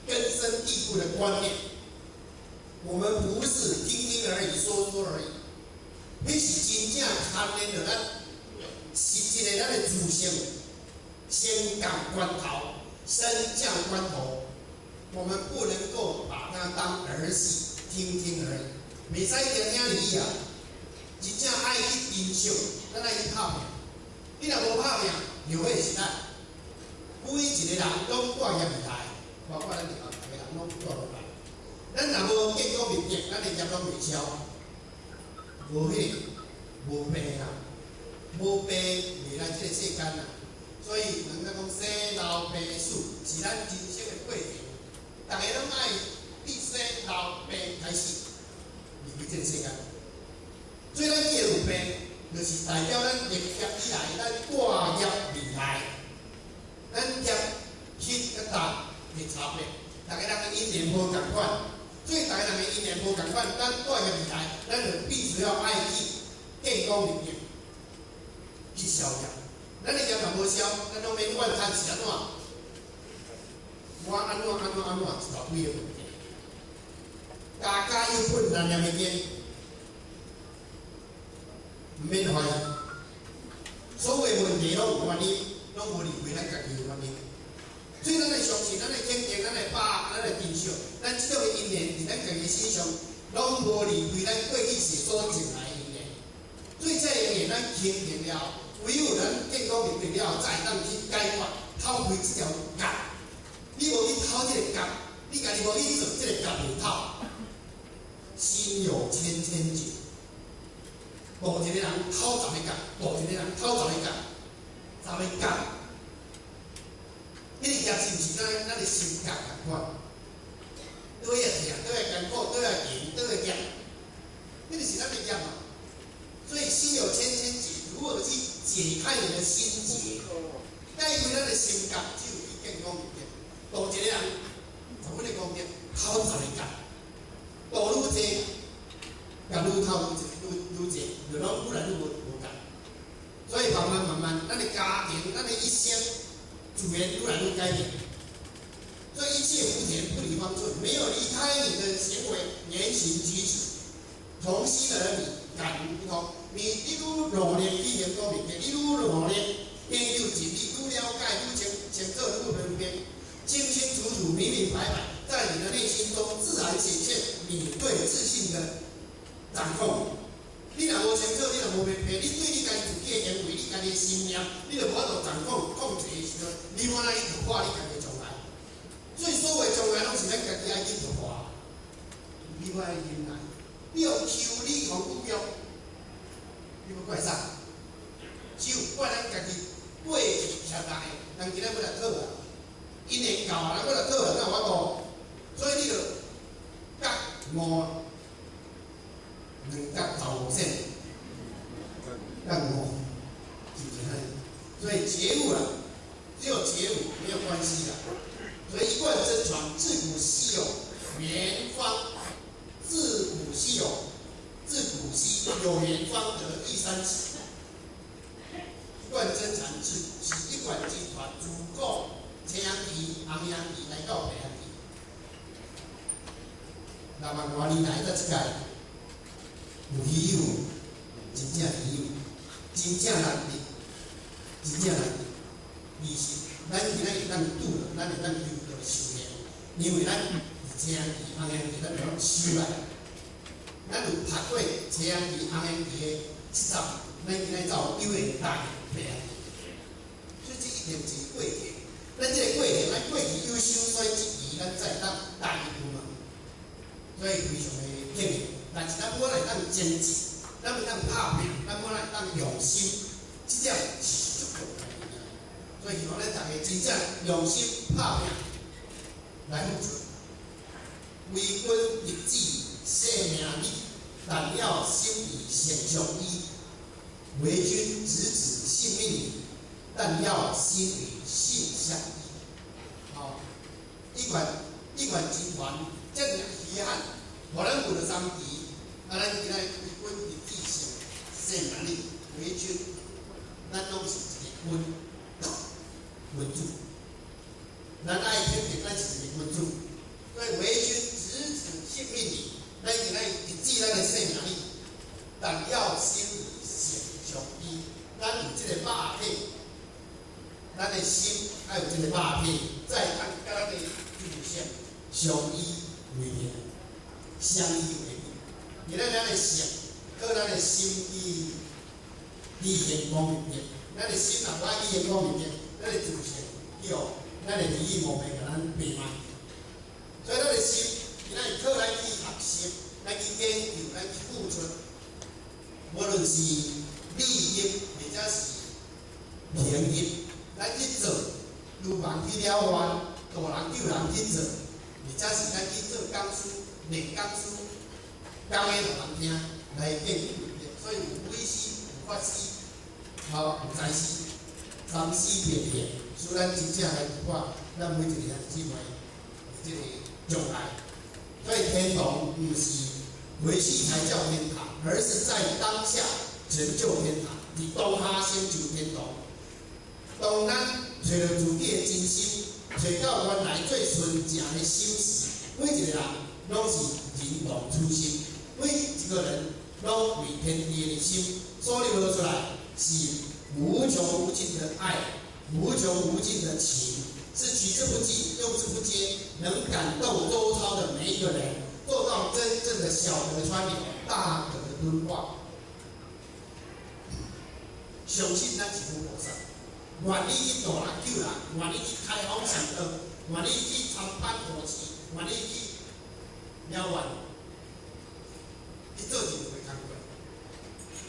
Speaker 3: 根深蒂固的觀念。我們不是聽聽而已，說說而已，彼是真正牽連著咱實質的咱的自性，升降關頭，升降關頭，我們不能夠把它當兒戲，聽聽而已，袂使聽聽而已啊！真正愛去珍惜，咱愛去拍拚。你若無拍拚，後悔是咱。每一个人攏帶業未來，包括咱佇後逐个人攏帶落來。咱若無見功立德，咱的業攏袂消，無彼个無病啦，無病袂來這個世間啦。所以人家講生老病死是咱人生的過程，逐个攏愛佇生老病開始離開這個世間。所以咱既然有病，就是代表咱歷劫以來，咱帶業未來，咱業輕佮重的差別。逐个人的因緣無仝款，所以逐个人的因緣無仝款，咱帶業未來，咱就必須要愛去見功立德，去消業。咱的業若無消，咱攏免怨嘆是按怎？我按怎按怎按怎，一大堆的問題。家家有本難念的經，毋免懷疑。所有問題攏有原因，攏無離開咱家己的原因。所以咱愛相信，咱愛肯定，咱愛把握，咱愛珍惜。咱這種的因緣佇咱家己身上，攏無離開咱過去世所種來的因緣。所以這個因緣咱肯定了，唯有咱見功立德了後，才會當去解決、透開這條結。你無去透這個結，你家己無去做這個結袂透。心有千千結，度一個人透十個結，度一個人透十個結，十個結。彼個結是毋是咱的心結仝款？佗位會疼，佗位艱苦，佗位會閒，佗位業，彼個是咱的業嘛。所以心有千千結，如何去解開你的心結？解開咱的心結，只有去見功立德。度一個人，十分的功德，透十個結，度愈濟，共愈透愈濟，愈愈濟，就攏愈來愈無無仝。所以慢慢慢慢，咱的家庭，咱的一生，自然愈來愈改變。所以一切福田不離方寸，沒有離開你的行為言行舉止，同心而語，感無不通。你愈努力去行功立德，你愈努力研究真理，愈了解，愈清清楚，愈明明，清清楚楚、明明白白，在你的內心中自然顯現你對自信的掌控。你若無清楚，你若無明白，你對你家己自己的行為、你家己的心念，你就無法度掌控、控制的時陣，你無法去突破你家己的障礙。所以所有障礙攏是咱家己愛去突破。你無愛忍耐，你予求你予侮辱，你欲怪啥？只有怪咱家己過去欠人的，人今仔欲來討啊，𪜶會教啊，人欲來討啊，哪有法度？所以你就覺悟兩角15仙，覺悟是毋是按呢？所以覺悟啦，只有覺悟沒有關係啦。所以一貫真傳，自古稀有緣方，自古稀有，自古稀有緣方得一三尺。一貫真傳自古稀，一貫真傳自古青陽期、紅陽期來到白陽期，6萬外年來到這屆有稀有，真正稀有，真正難得，真正難得。其實，咱今仔會當拄著，咱會當求著修煉，因為咱是青陽期、紅陽期，咱就攏修來。咱有讀過青陽期、紅陽期的七十，咱今仔才有緣大白陽期。所以這一定是過程。咱這個過程，咱過去有修，所以這期咱才會當大入嘛。所以非常的幸運，但是咱無會當堅持，咱會當拍拚，咱無會當用心，這點是足重要的。所以希望咱大家真正用心拍拚來付出。為君立志性命立，但要心與誠相依。為君直指性命理，但要心與性相依。吼，一貫一貫真傳遮爾稀罕，予咱有著三期，啊，咱今仔為君立志性性命立，為君，咱攏是一個君君主，咱愛肯定咱是一個君主，所以為君直指性命理，咱今仔立志咱的性命理，但要心與性相依，咱有這個肉體，咱的心愛有這個肉體，才會當佮咱的自性相依為命，相依為命。今仔咱的性，靠咱的心去去行功立德，咱的心若無愛去行功立德，咱的自性去去予咱的利益無袂共咱賣賣。所以咱的心，今仔日靠咱去學習，咱去研究，咱去付出，無論是利益或者是平益，咱去做，如望去了願，度人救人去做，或者是咱去做講師、練講師，講的予人聽，來建立。所以有鬼師、有法師，吼，有財師，三師並行，使咱真正來看，咱每一個兄弟姊妹這個障礙。所以天堂毋是回去才叫天堂，而是在當下成就天堂，佇當下成就天堂。當咱揣著自己的真心，揣到原來最純正的心時，每一個人攏是人同初心，每一個人攏為天地的心所流露出來，是無窮無盡的愛，無窮無盡的情，是取之不盡、用之不竭，能感動周遭的每一個人，做到真正的小德川流，大德敦化。相信咱是佛菩薩，願意去度人救人，願意去開方上道，願意去參班護持，願意去了願，去做任何工課。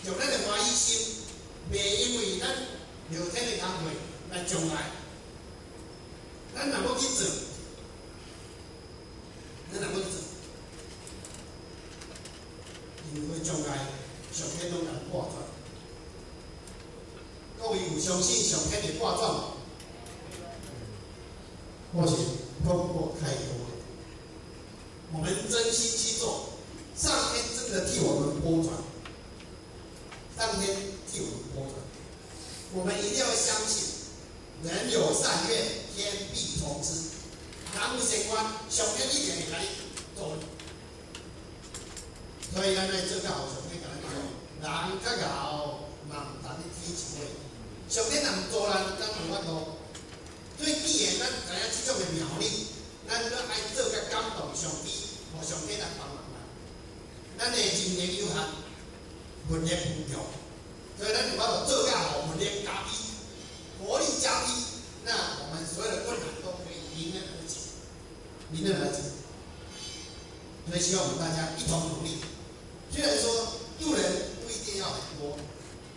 Speaker 3: 用咱的歡喜心，袂因為咱後天的工課來障礙。咱若欲去做，咱若欲去做，任何障礙，上天攏共撥轉。各位有相信上天會撥轉無？我是碰過太多了。我們真心去做，上天真的替我們撥轉。上天替我們撥轉，我們一定要相信，人有善願，天必從之。人有善願，上天一定會共你做。所以咱愛做較好，上天共咱做。人較𠢕，嘛毋通你天一回。上天若毋助咱，咱無法度。所以既然咱知影這種的妙理，咱閣愛做較感動上帝，予上天來幫忙咱。咱的人力有限，物力無窮，所以咱有法度做較好，物力加被，活力加被，那我們所有的困難都可以迎刃而解，迎刃而解。所以希望我們大家一同努力。雖然說度人不一定要很多，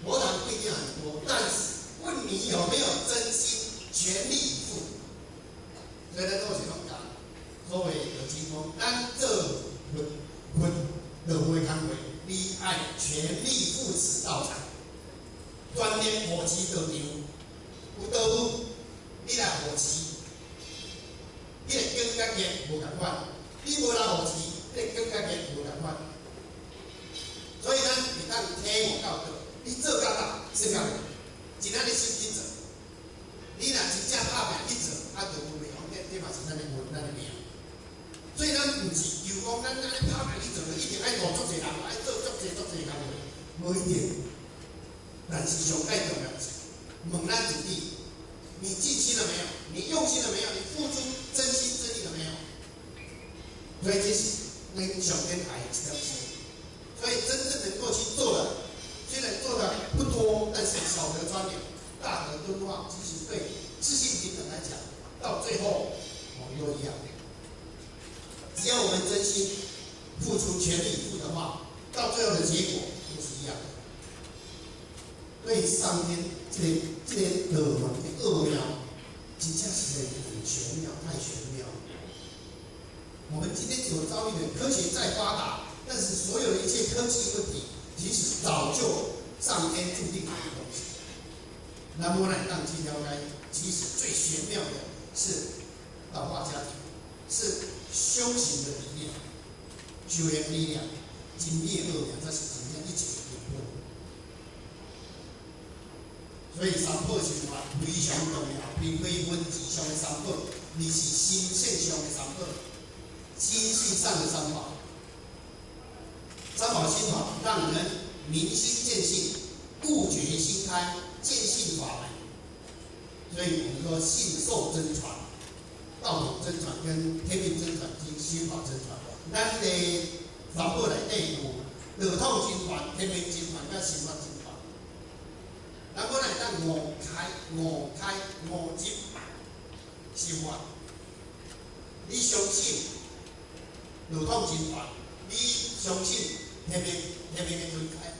Speaker 3: 佛堂不一定要很多，但是問你有沒有真心全力以赴。所以咱都是攏講，所謂就真講，咱做佛佛道會工課，你愛全力扶持道場，全力護持道場。有道務，你來護持，彼个光佮熱無仝款；你無來護持，彼个光佮熱無仝款。所以咱會當體悟到倒，你做較大，算較大，盡咱的心去做。你若真正拍拚去做，啊，就有袂講，這嘛是咱的運，咱的命。所以咱毋是求講咱按呢拍拚去做，就一定愛度足濟人，愛做足濟足濟工課，無一定。但是上蓋重要是問咱自己：你盡心了沒有？你用心了沒有？你付出真心真意了沒有？所以這是咱上天愛的一點心。所以真正能夠去做的，雖然做的不多，但是小德川流，大德敦化。其實對自性平等來講，到最後我們都一樣。只要我們真心付出、全力以赴的話，到最後的結果都是一樣的。對上天這個道門的奧妙，真正是很玄妙，太玄妙。我們今天所遭遇的科學再發達，但是所有的一切科技問題，其實早就上天注定好的東西。那麼呢，當去了解，其實最玄妙的是道化家庭，是修行的理念、修行力量、真理的奧妙，這是真正一切的根本。所以三寶修法非常重要，並非文字上的三寶，而是心性上的三寶，心性上的三寶。三寶心法讓人明心見性，悟覺心開，見性法門。所以我們說信受真傳，道統真傳跟天命真傳跟心法真傳。咱的三寶內底有道統真傳、天命真傳佮心法真傳。咱本來當五開、五開、五執，心法。你相信道統真傳，你相信天命天命的分開，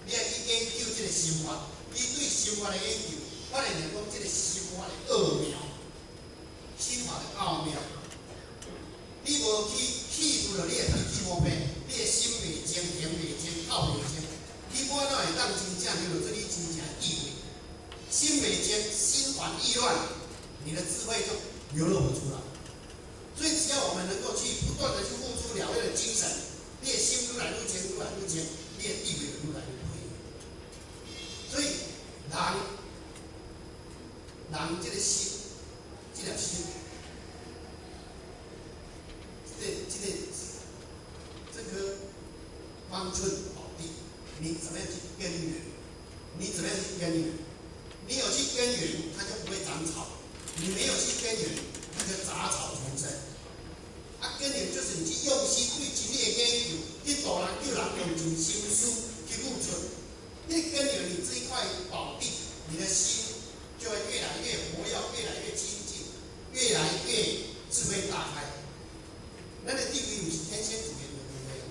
Speaker 3: 你愛去研究這個心法，你對心法的研究，發現來講這個心法的奧妙，心法的奧妙。你無去去除了你的脾氣毛病，你的心袂靜，行袂靜，口袂靜，你無法度會當真正有做你真正的智慧。心袂靜，心煩意亂，你的智慧就流露不出來。所以只要我們能夠去不斷的去付出了願的精神，你的心愈來愈靜，愈來愈靜，你的智慧就愈來愈開。所以人人這個心，這粒心，這個這個這顆方寸寶地，你怎麼樣去耕耘？你怎麼樣去耕耘？你有去耕耘，它就不會長草；你沒有去耕耘，它就雜草叢生。啊，耕耘就是你去用心對真理的研究，去度人救人，用盡心思去付出。你耕耘你這一塊寶地，你的心就會越來越活躍，越來越清淨，越來越智慧大開。咱的智慧毋是天生自然就有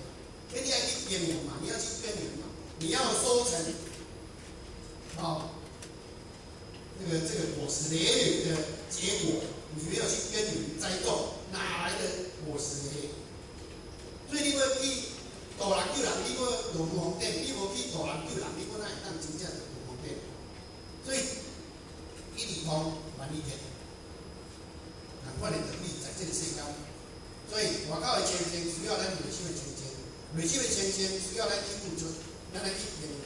Speaker 3: 的，你愛去耕耘嘛，你要去耕耘嘛，你要收成，哦，這個果實累累的結果，你沒有去耕耘栽種，哪來的果實累累？所以你欲去度人救人，你欲落無紅頂，你無去度人救人，你閣哪會當真正落無紅頂？所以一理通萬里鐵，難怪你得力在這個世間。所以外口的清淨需要咱內心的清淨，內心的清淨需要咱去付出，咱來去耕耘。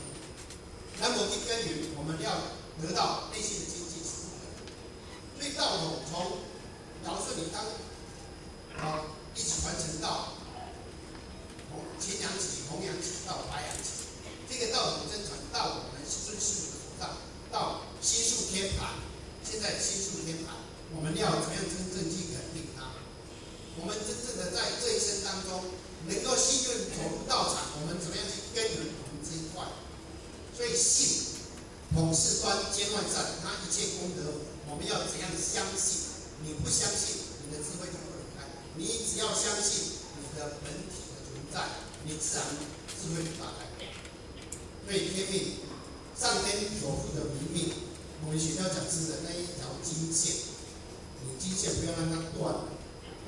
Speaker 3: 咱無去耕耘，我們要得到內心的清淨是不可能。所以道統從堯舜禹湯啊一直傳承到青陽期、紅陽期到白陽期，這個道統真傳到我們孫師父的手上，到心術天盤。現在心術天盤，我們要怎樣真正去肯定它？我們真正的在這一生當中，能夠幸運走入道場，我們怎麼樣去耕耘我們這一塊？所以信統事端兼萬善，他一切功德，我們要怎樣相信？你不相信，你的智慧就不能開。你只要相信你的本體的存在，你自然智慧就大開。所以天命，上天所賦的明命，我們學校講師的那一條金線，你金線不要讓它斷。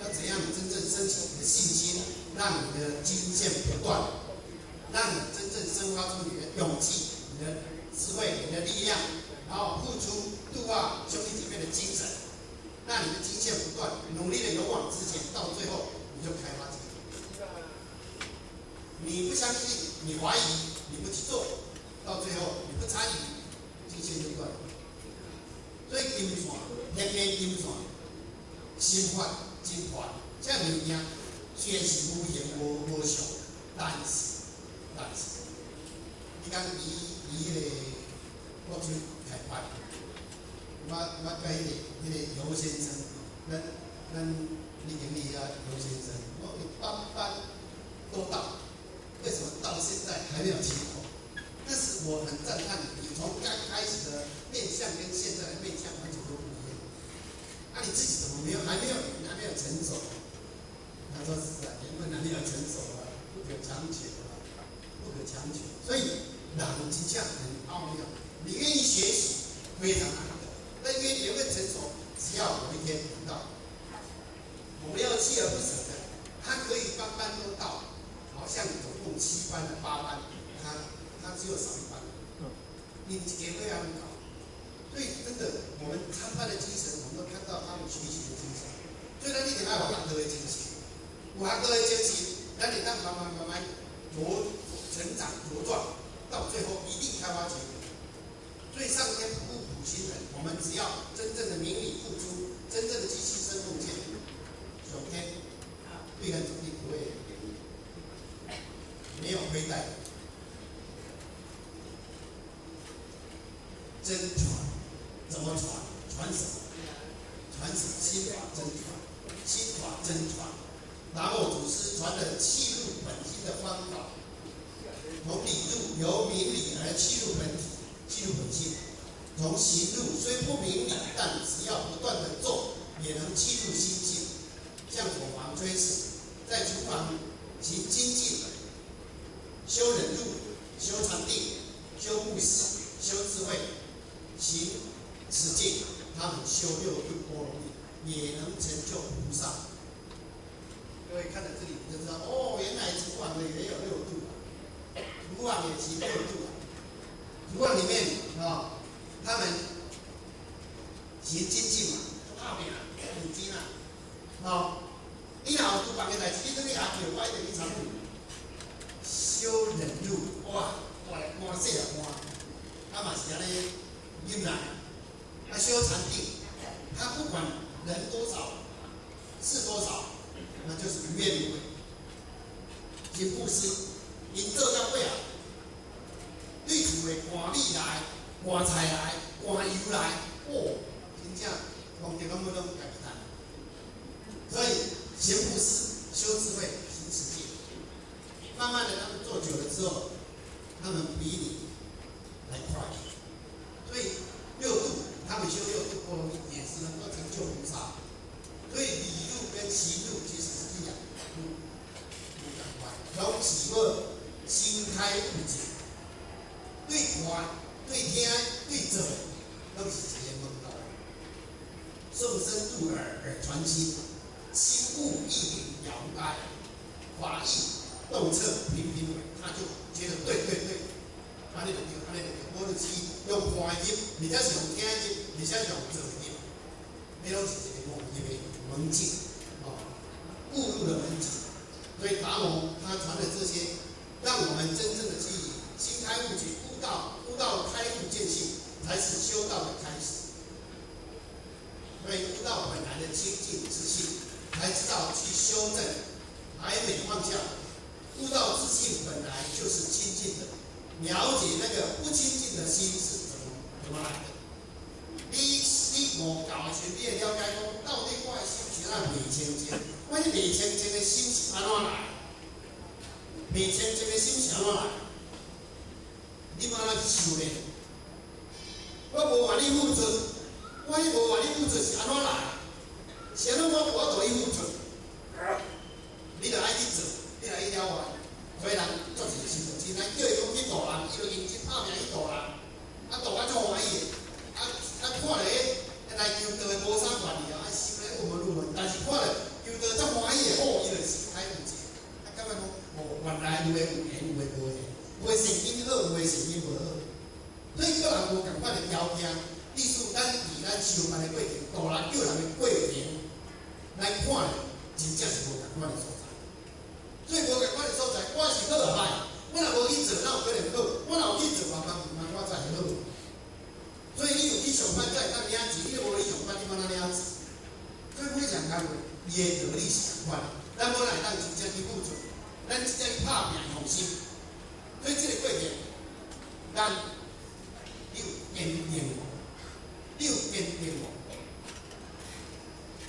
Speaker 3: 要怎樣真正升起你的信心，讓你的金線不斷，讓你真正生發出你的勇氣、你的智慧、你的力量，然後付出度化兄弟姐妹的精神，讓你的金線不斷，努力的勇往直前，到最後你就開花結果。你不相信，你懷疑，你不去做，到最後你不參與，金線就斷了。所以金線，天命金線，心法真傳，這物件雖然是無形無無相，但是，你講伊伊彼個國出開發，我佮彼個尤先生，咱李經理啊，尤先生，我一班班都到，為什麼到現在還沒有齊頭？但是我很讚嘆你，你從剛開始的面相跟現在的面相完全都不一樣。啊，你自己怎麼沒有還沒有成熟？他說是啊，緣分還沒有成熟啊，不可強求啊，不可強求。所以人真正很奧妙，你願意學習非常難得，但願緣分成熟，只要有一天等到，我們要鍥而不捨的，他可以班班都到，好像總共7班的8班，他只有少一班，你一個月要搞。所以真的，我們參班的精神，我們都看到他們學習的精神。所以咱一定愛有學道的精神，有學道的精神，咱會當慢慢慢慢茁成長茁壯，到最後一定開花結果。所以上天不負苦心人，我們只要真正的明理付出，真正的去犧牲奉獻，上天對咱絕對不會沒有虧待。真傳怎麼傳？傳什麼？傳什麼？心法真傳，心法真傳。然後祖師傳的契入本心的方法，從理路由明理而契入本體，契入本性。從行路雖不明理，但只要不斷的做，也能契入心性，像伙房炊事，在廚房行精進，修忍辱、修禪定、修布施、修智慧、行持戒，他們修六度波羅蜜，也能成就菩薩。各位看到這裡，你就知道哦，原來廚房的也有六度啊，廚房也行六度啊。廚房裡面啊，他們行精進嘛，拍拚認真啊，哦，你若有廚房的代誌，你轉去阿叫，我一定去參與。修忍辱，哇，大力汗細粒汗，啊嘛是按呢忍耐，啊修禪定，他不管人多少，事多少，那就是無怨無悔。行布施，𪜶做到尾啊，對厝的寒米來、寒菜來、寒油來，哦，真正功德攏攏家己趁。所以行布施、修智慧、行持戒，慢慢的他們做久了之後，他們比你還快。所以六度，他們修六度波羅蜜也是能夠成就菩薩。所以理路跟行路其實是一樣，無仝款，攏是要心開悟解，對看、對聽、對做，攏是一個門路。眾生入耳耳傳心，心悟意明了無礙，法義洞徹平平穩，他就覺得對對對，按呢就對，按呢就對，無就是用看入，或者是用聽入，或者是用做入，彼攏是一個悟入的門徑，哦，悟入的門徑。所以達摩他傳的這些，讓我們真正的去心開悟解，悟道，悟道開悟見性，才是修道的開始。所以悟道本來的清淨自性，才知道去修正，還沒放下。悟道自性本來就是清淨的，了解那個不清淨的心是怎麼來的。你無夠的時陣，你會了解講，到底我的心是按怎袂清淨？我這袂清淨的心是按怎來？袂清淨的心是按怎來？你欲按怎去修煉？我無願意付出，我彼無願意付出是按怎來？是按怎我無法度去付出？你著愛去做，你來去了解。所以人足濟時陣，咱叫伊講去度人，伊就認真拍拚去度人，啊度甲足歡喜的，啊啊看著彼來求道的無啥願意啊，啊心咧鬱悶鬱悶，但是看著求道足歡喜的，哦，伊就心開悟解，啊感覺講，哦，原來有的有緣，有的無緣，有的善因好，有的善因無好，所以各人無仝款的條件，意思咱佇咱修辦的過程，度人救人的過程來看，真正是無仝款的所在。所以無仝款的所在，我是好抑歹？我若無去做，哪有可能好？我若有去做，嘛嘛嘛我才會好。所以你有去上班才會當領錢，你若無去上班，你欲按怎領錢？所以每項工課，伊的道理是仝款的。咱無會當真正去付出，咱真正去拍拚用心。所以這個過程，咱你有堅定無？你有堅定無？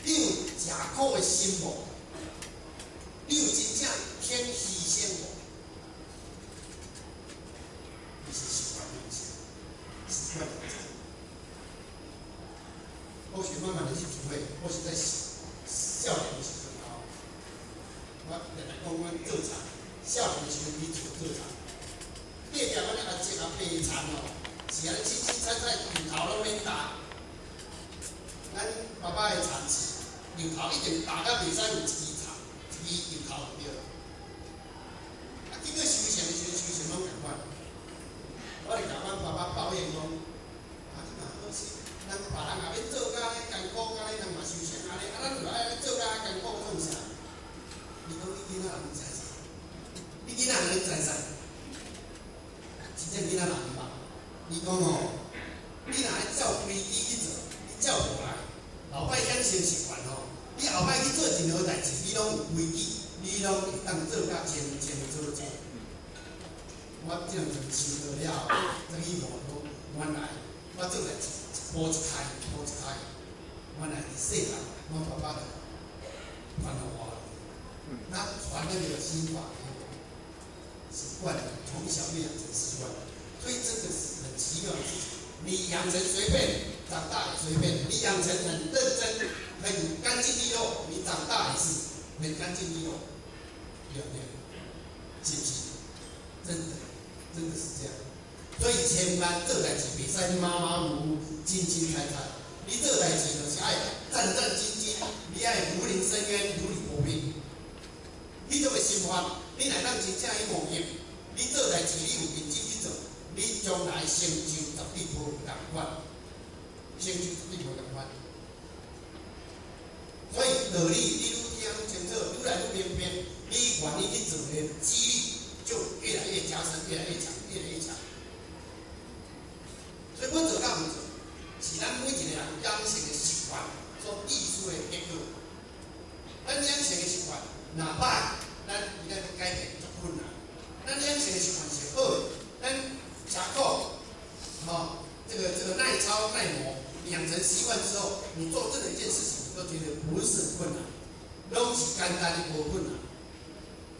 Speaker 3: 你有食苦的心無？你有真正肯犧牲無？你是習慣影響，習慣影響。或許慢慢的去體會，或許在少年的時陣吼，我定定講阮做田，少年的時陣去厝做田，隔壁阮阿叔阿伯田吼，是按呢凊凊彩彩，牛頭攏免踏。咱爸爸的田是牛頭一定踏甲袂使有一支田，一支牛頭就對了。啊，結果收成的時陣，收成攏仝款。我就共阮爸爸抱怨講，啊，你嘛好心，人別人若欲做甲按呢艱苦，按呢人嘛收成按呢，啊，咱就愛按呢做甲艱苦創啥？伊講你囡仔人知啥？你囡仔人知啥？真正囡仔人吧？伊講吼，你若愛照規矩去做，你照無來，後擺養成習慣吼，你後擺去做任何代誌，你攏有規矩，你攏會當做甲清清楚楚。我這兩陣收到了後，再去看講，原來我做代誌一步一開，一步一開，原來佇細漢，我爸爸就傳予我，那傳那個心法給我，習慣了，從小就養成習慣，所以這個是很奇妙的事情。你養成隨便，長大也隨便；你養成很認真，很乾淨利落，你長大也是很乾淨利落，對不對？是不是？真的，真的是這樣。所以千萬做代誌袂使馬馬虎虎、凊凊彩彩。你做代誌就是愛戰戰兢兢，你愛如臨深淵，如履薄冰。你這個心法，你若當真正去悟入，你做代誌你有認真去做，你將來成就絕對無仝款，成就絕對無仝款。所以道理你愈聽愈清楚，愈來愈明白，你願意去做的幾率就越來越加深，越來越強，越來越強。所以阮做佮毋做，是咱每一個人養成的習慣所必須的結果。咱養成的習慣，若歹，咱伊咱欲改變足困難。咱養成的習慣是好的，咱食苦，吼，這個耐操耐磨，養成習慣之後，你做任何一件事情，你都覺得不是很困難，攏是簡單的，無困難。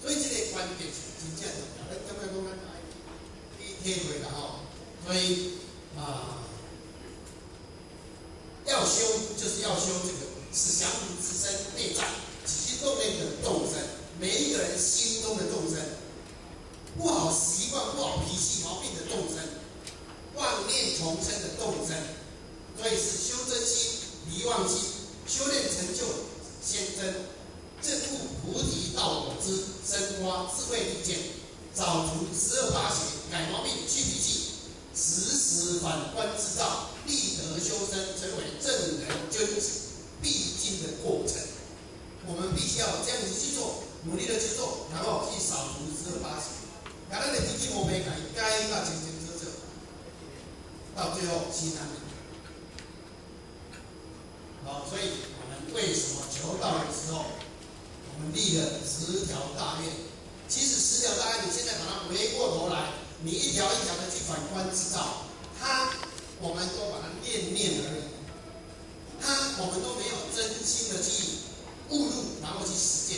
Speaker 3: 所以這個關鍵是真正重要。咱感覺講咱愛去體會啦吼，所以啊，要修就是要修這個，是降伏自身內在起心動念的眾生，每一個人心中的眾生，不好習慣、不好脾氣、毛病的眾生，妄念重生的眾生，所以是修真心、離妄心，修煉成就仙真，證悟菩提道果之生花智慧利劍，掃除十惡八邪，改毛病、去脾氣，時時反觀自照，立德修身，成為正人君子必經的過程。我們必須要這樣子去做，努力的去做，然後去掃除十惡八邪，把咱的脾氣毛病改改到清清楚楚，到最後心安理得。好，所以我們為什麼求道的時候，我們立了十條大願？其實十條大願，你現在把它回過頭來，你一條一條的去反觀自照，它我們都把它念念而已，它我們都沒有真心的去悟入，然後去實踐。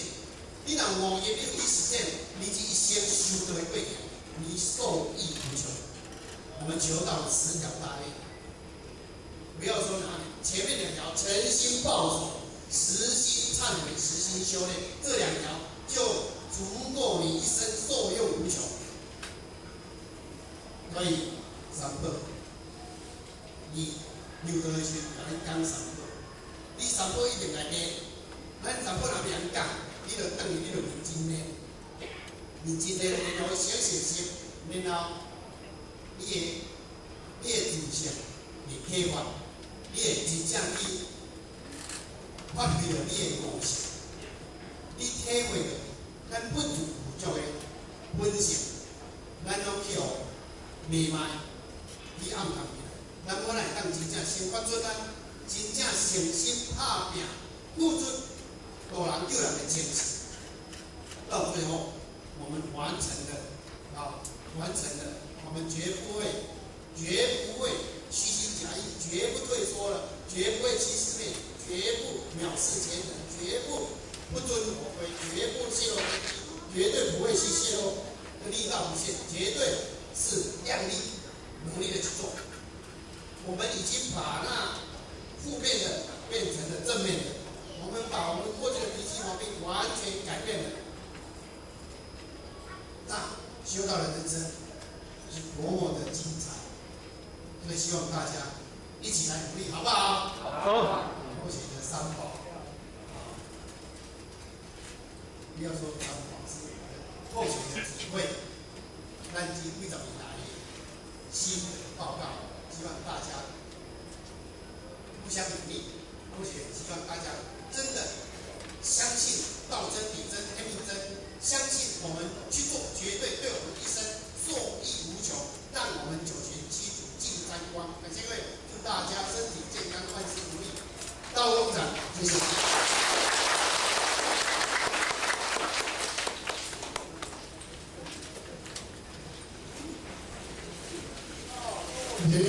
Speaker 3: 你若悟入，你有去實踐，你這一生修道的過程，你受益無窮。我們求道十條大願，不要說哪裡，前面兩條誠心抱守、實心懺悔、實心修煉，這兩條就足夠你一生受用無窮。所以三寶，你入道的時陣，共你講三寶，你三寶一定來念。咱三寶若袂曉講，你就轉去，你就認真念，認真念，然後寫寫寫，然後你的自信會啟發，你會真正去發揮著你的悟性，你體會著咱不住具足的本性，咱攏去予迷茫，去暗藏起來。咱我來會當真正先發出啊，真正誠心拍拚付出度人救人的精神，到最後我們完成了啊，完成了，我們絕不會虛心假意，絕不退縮了，絕不會欺師滅祖，絕不藐視前人，絕不不遵佛規，絕不泄露天機，絕對不會去泄露力道無限，絕對是量力努力的去做。我們已經把那負面的變成了正面的，我們把我們過去的脾氣毛病完全改變了。那修道的人生是多麼的精彩，所以希望大家一起來努力，好不好？
Speaker 2: 好。
Speaker 3: 我寫的三寶，啊，不要說三寶是後學的體會，咱這幾十年來心得報告，希望大家互相努力，而且希望大家真的相信道真、理真、天命真，相信我們去做，絕對對我們一生受益無窮，讓我們九泉七祖盡沾光。感謝各位，祝大家身體健康，萬事如意。道工長，謝謝。
Speaker 4: 請起。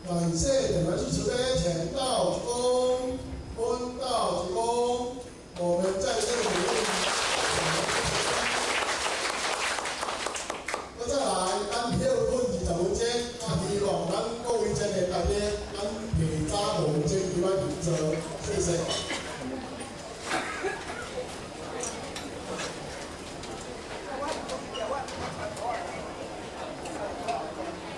Speaker 4: 感謝你們支持的前道鞠躬，坤道鞠躬，我們在這裡。座，謝謝。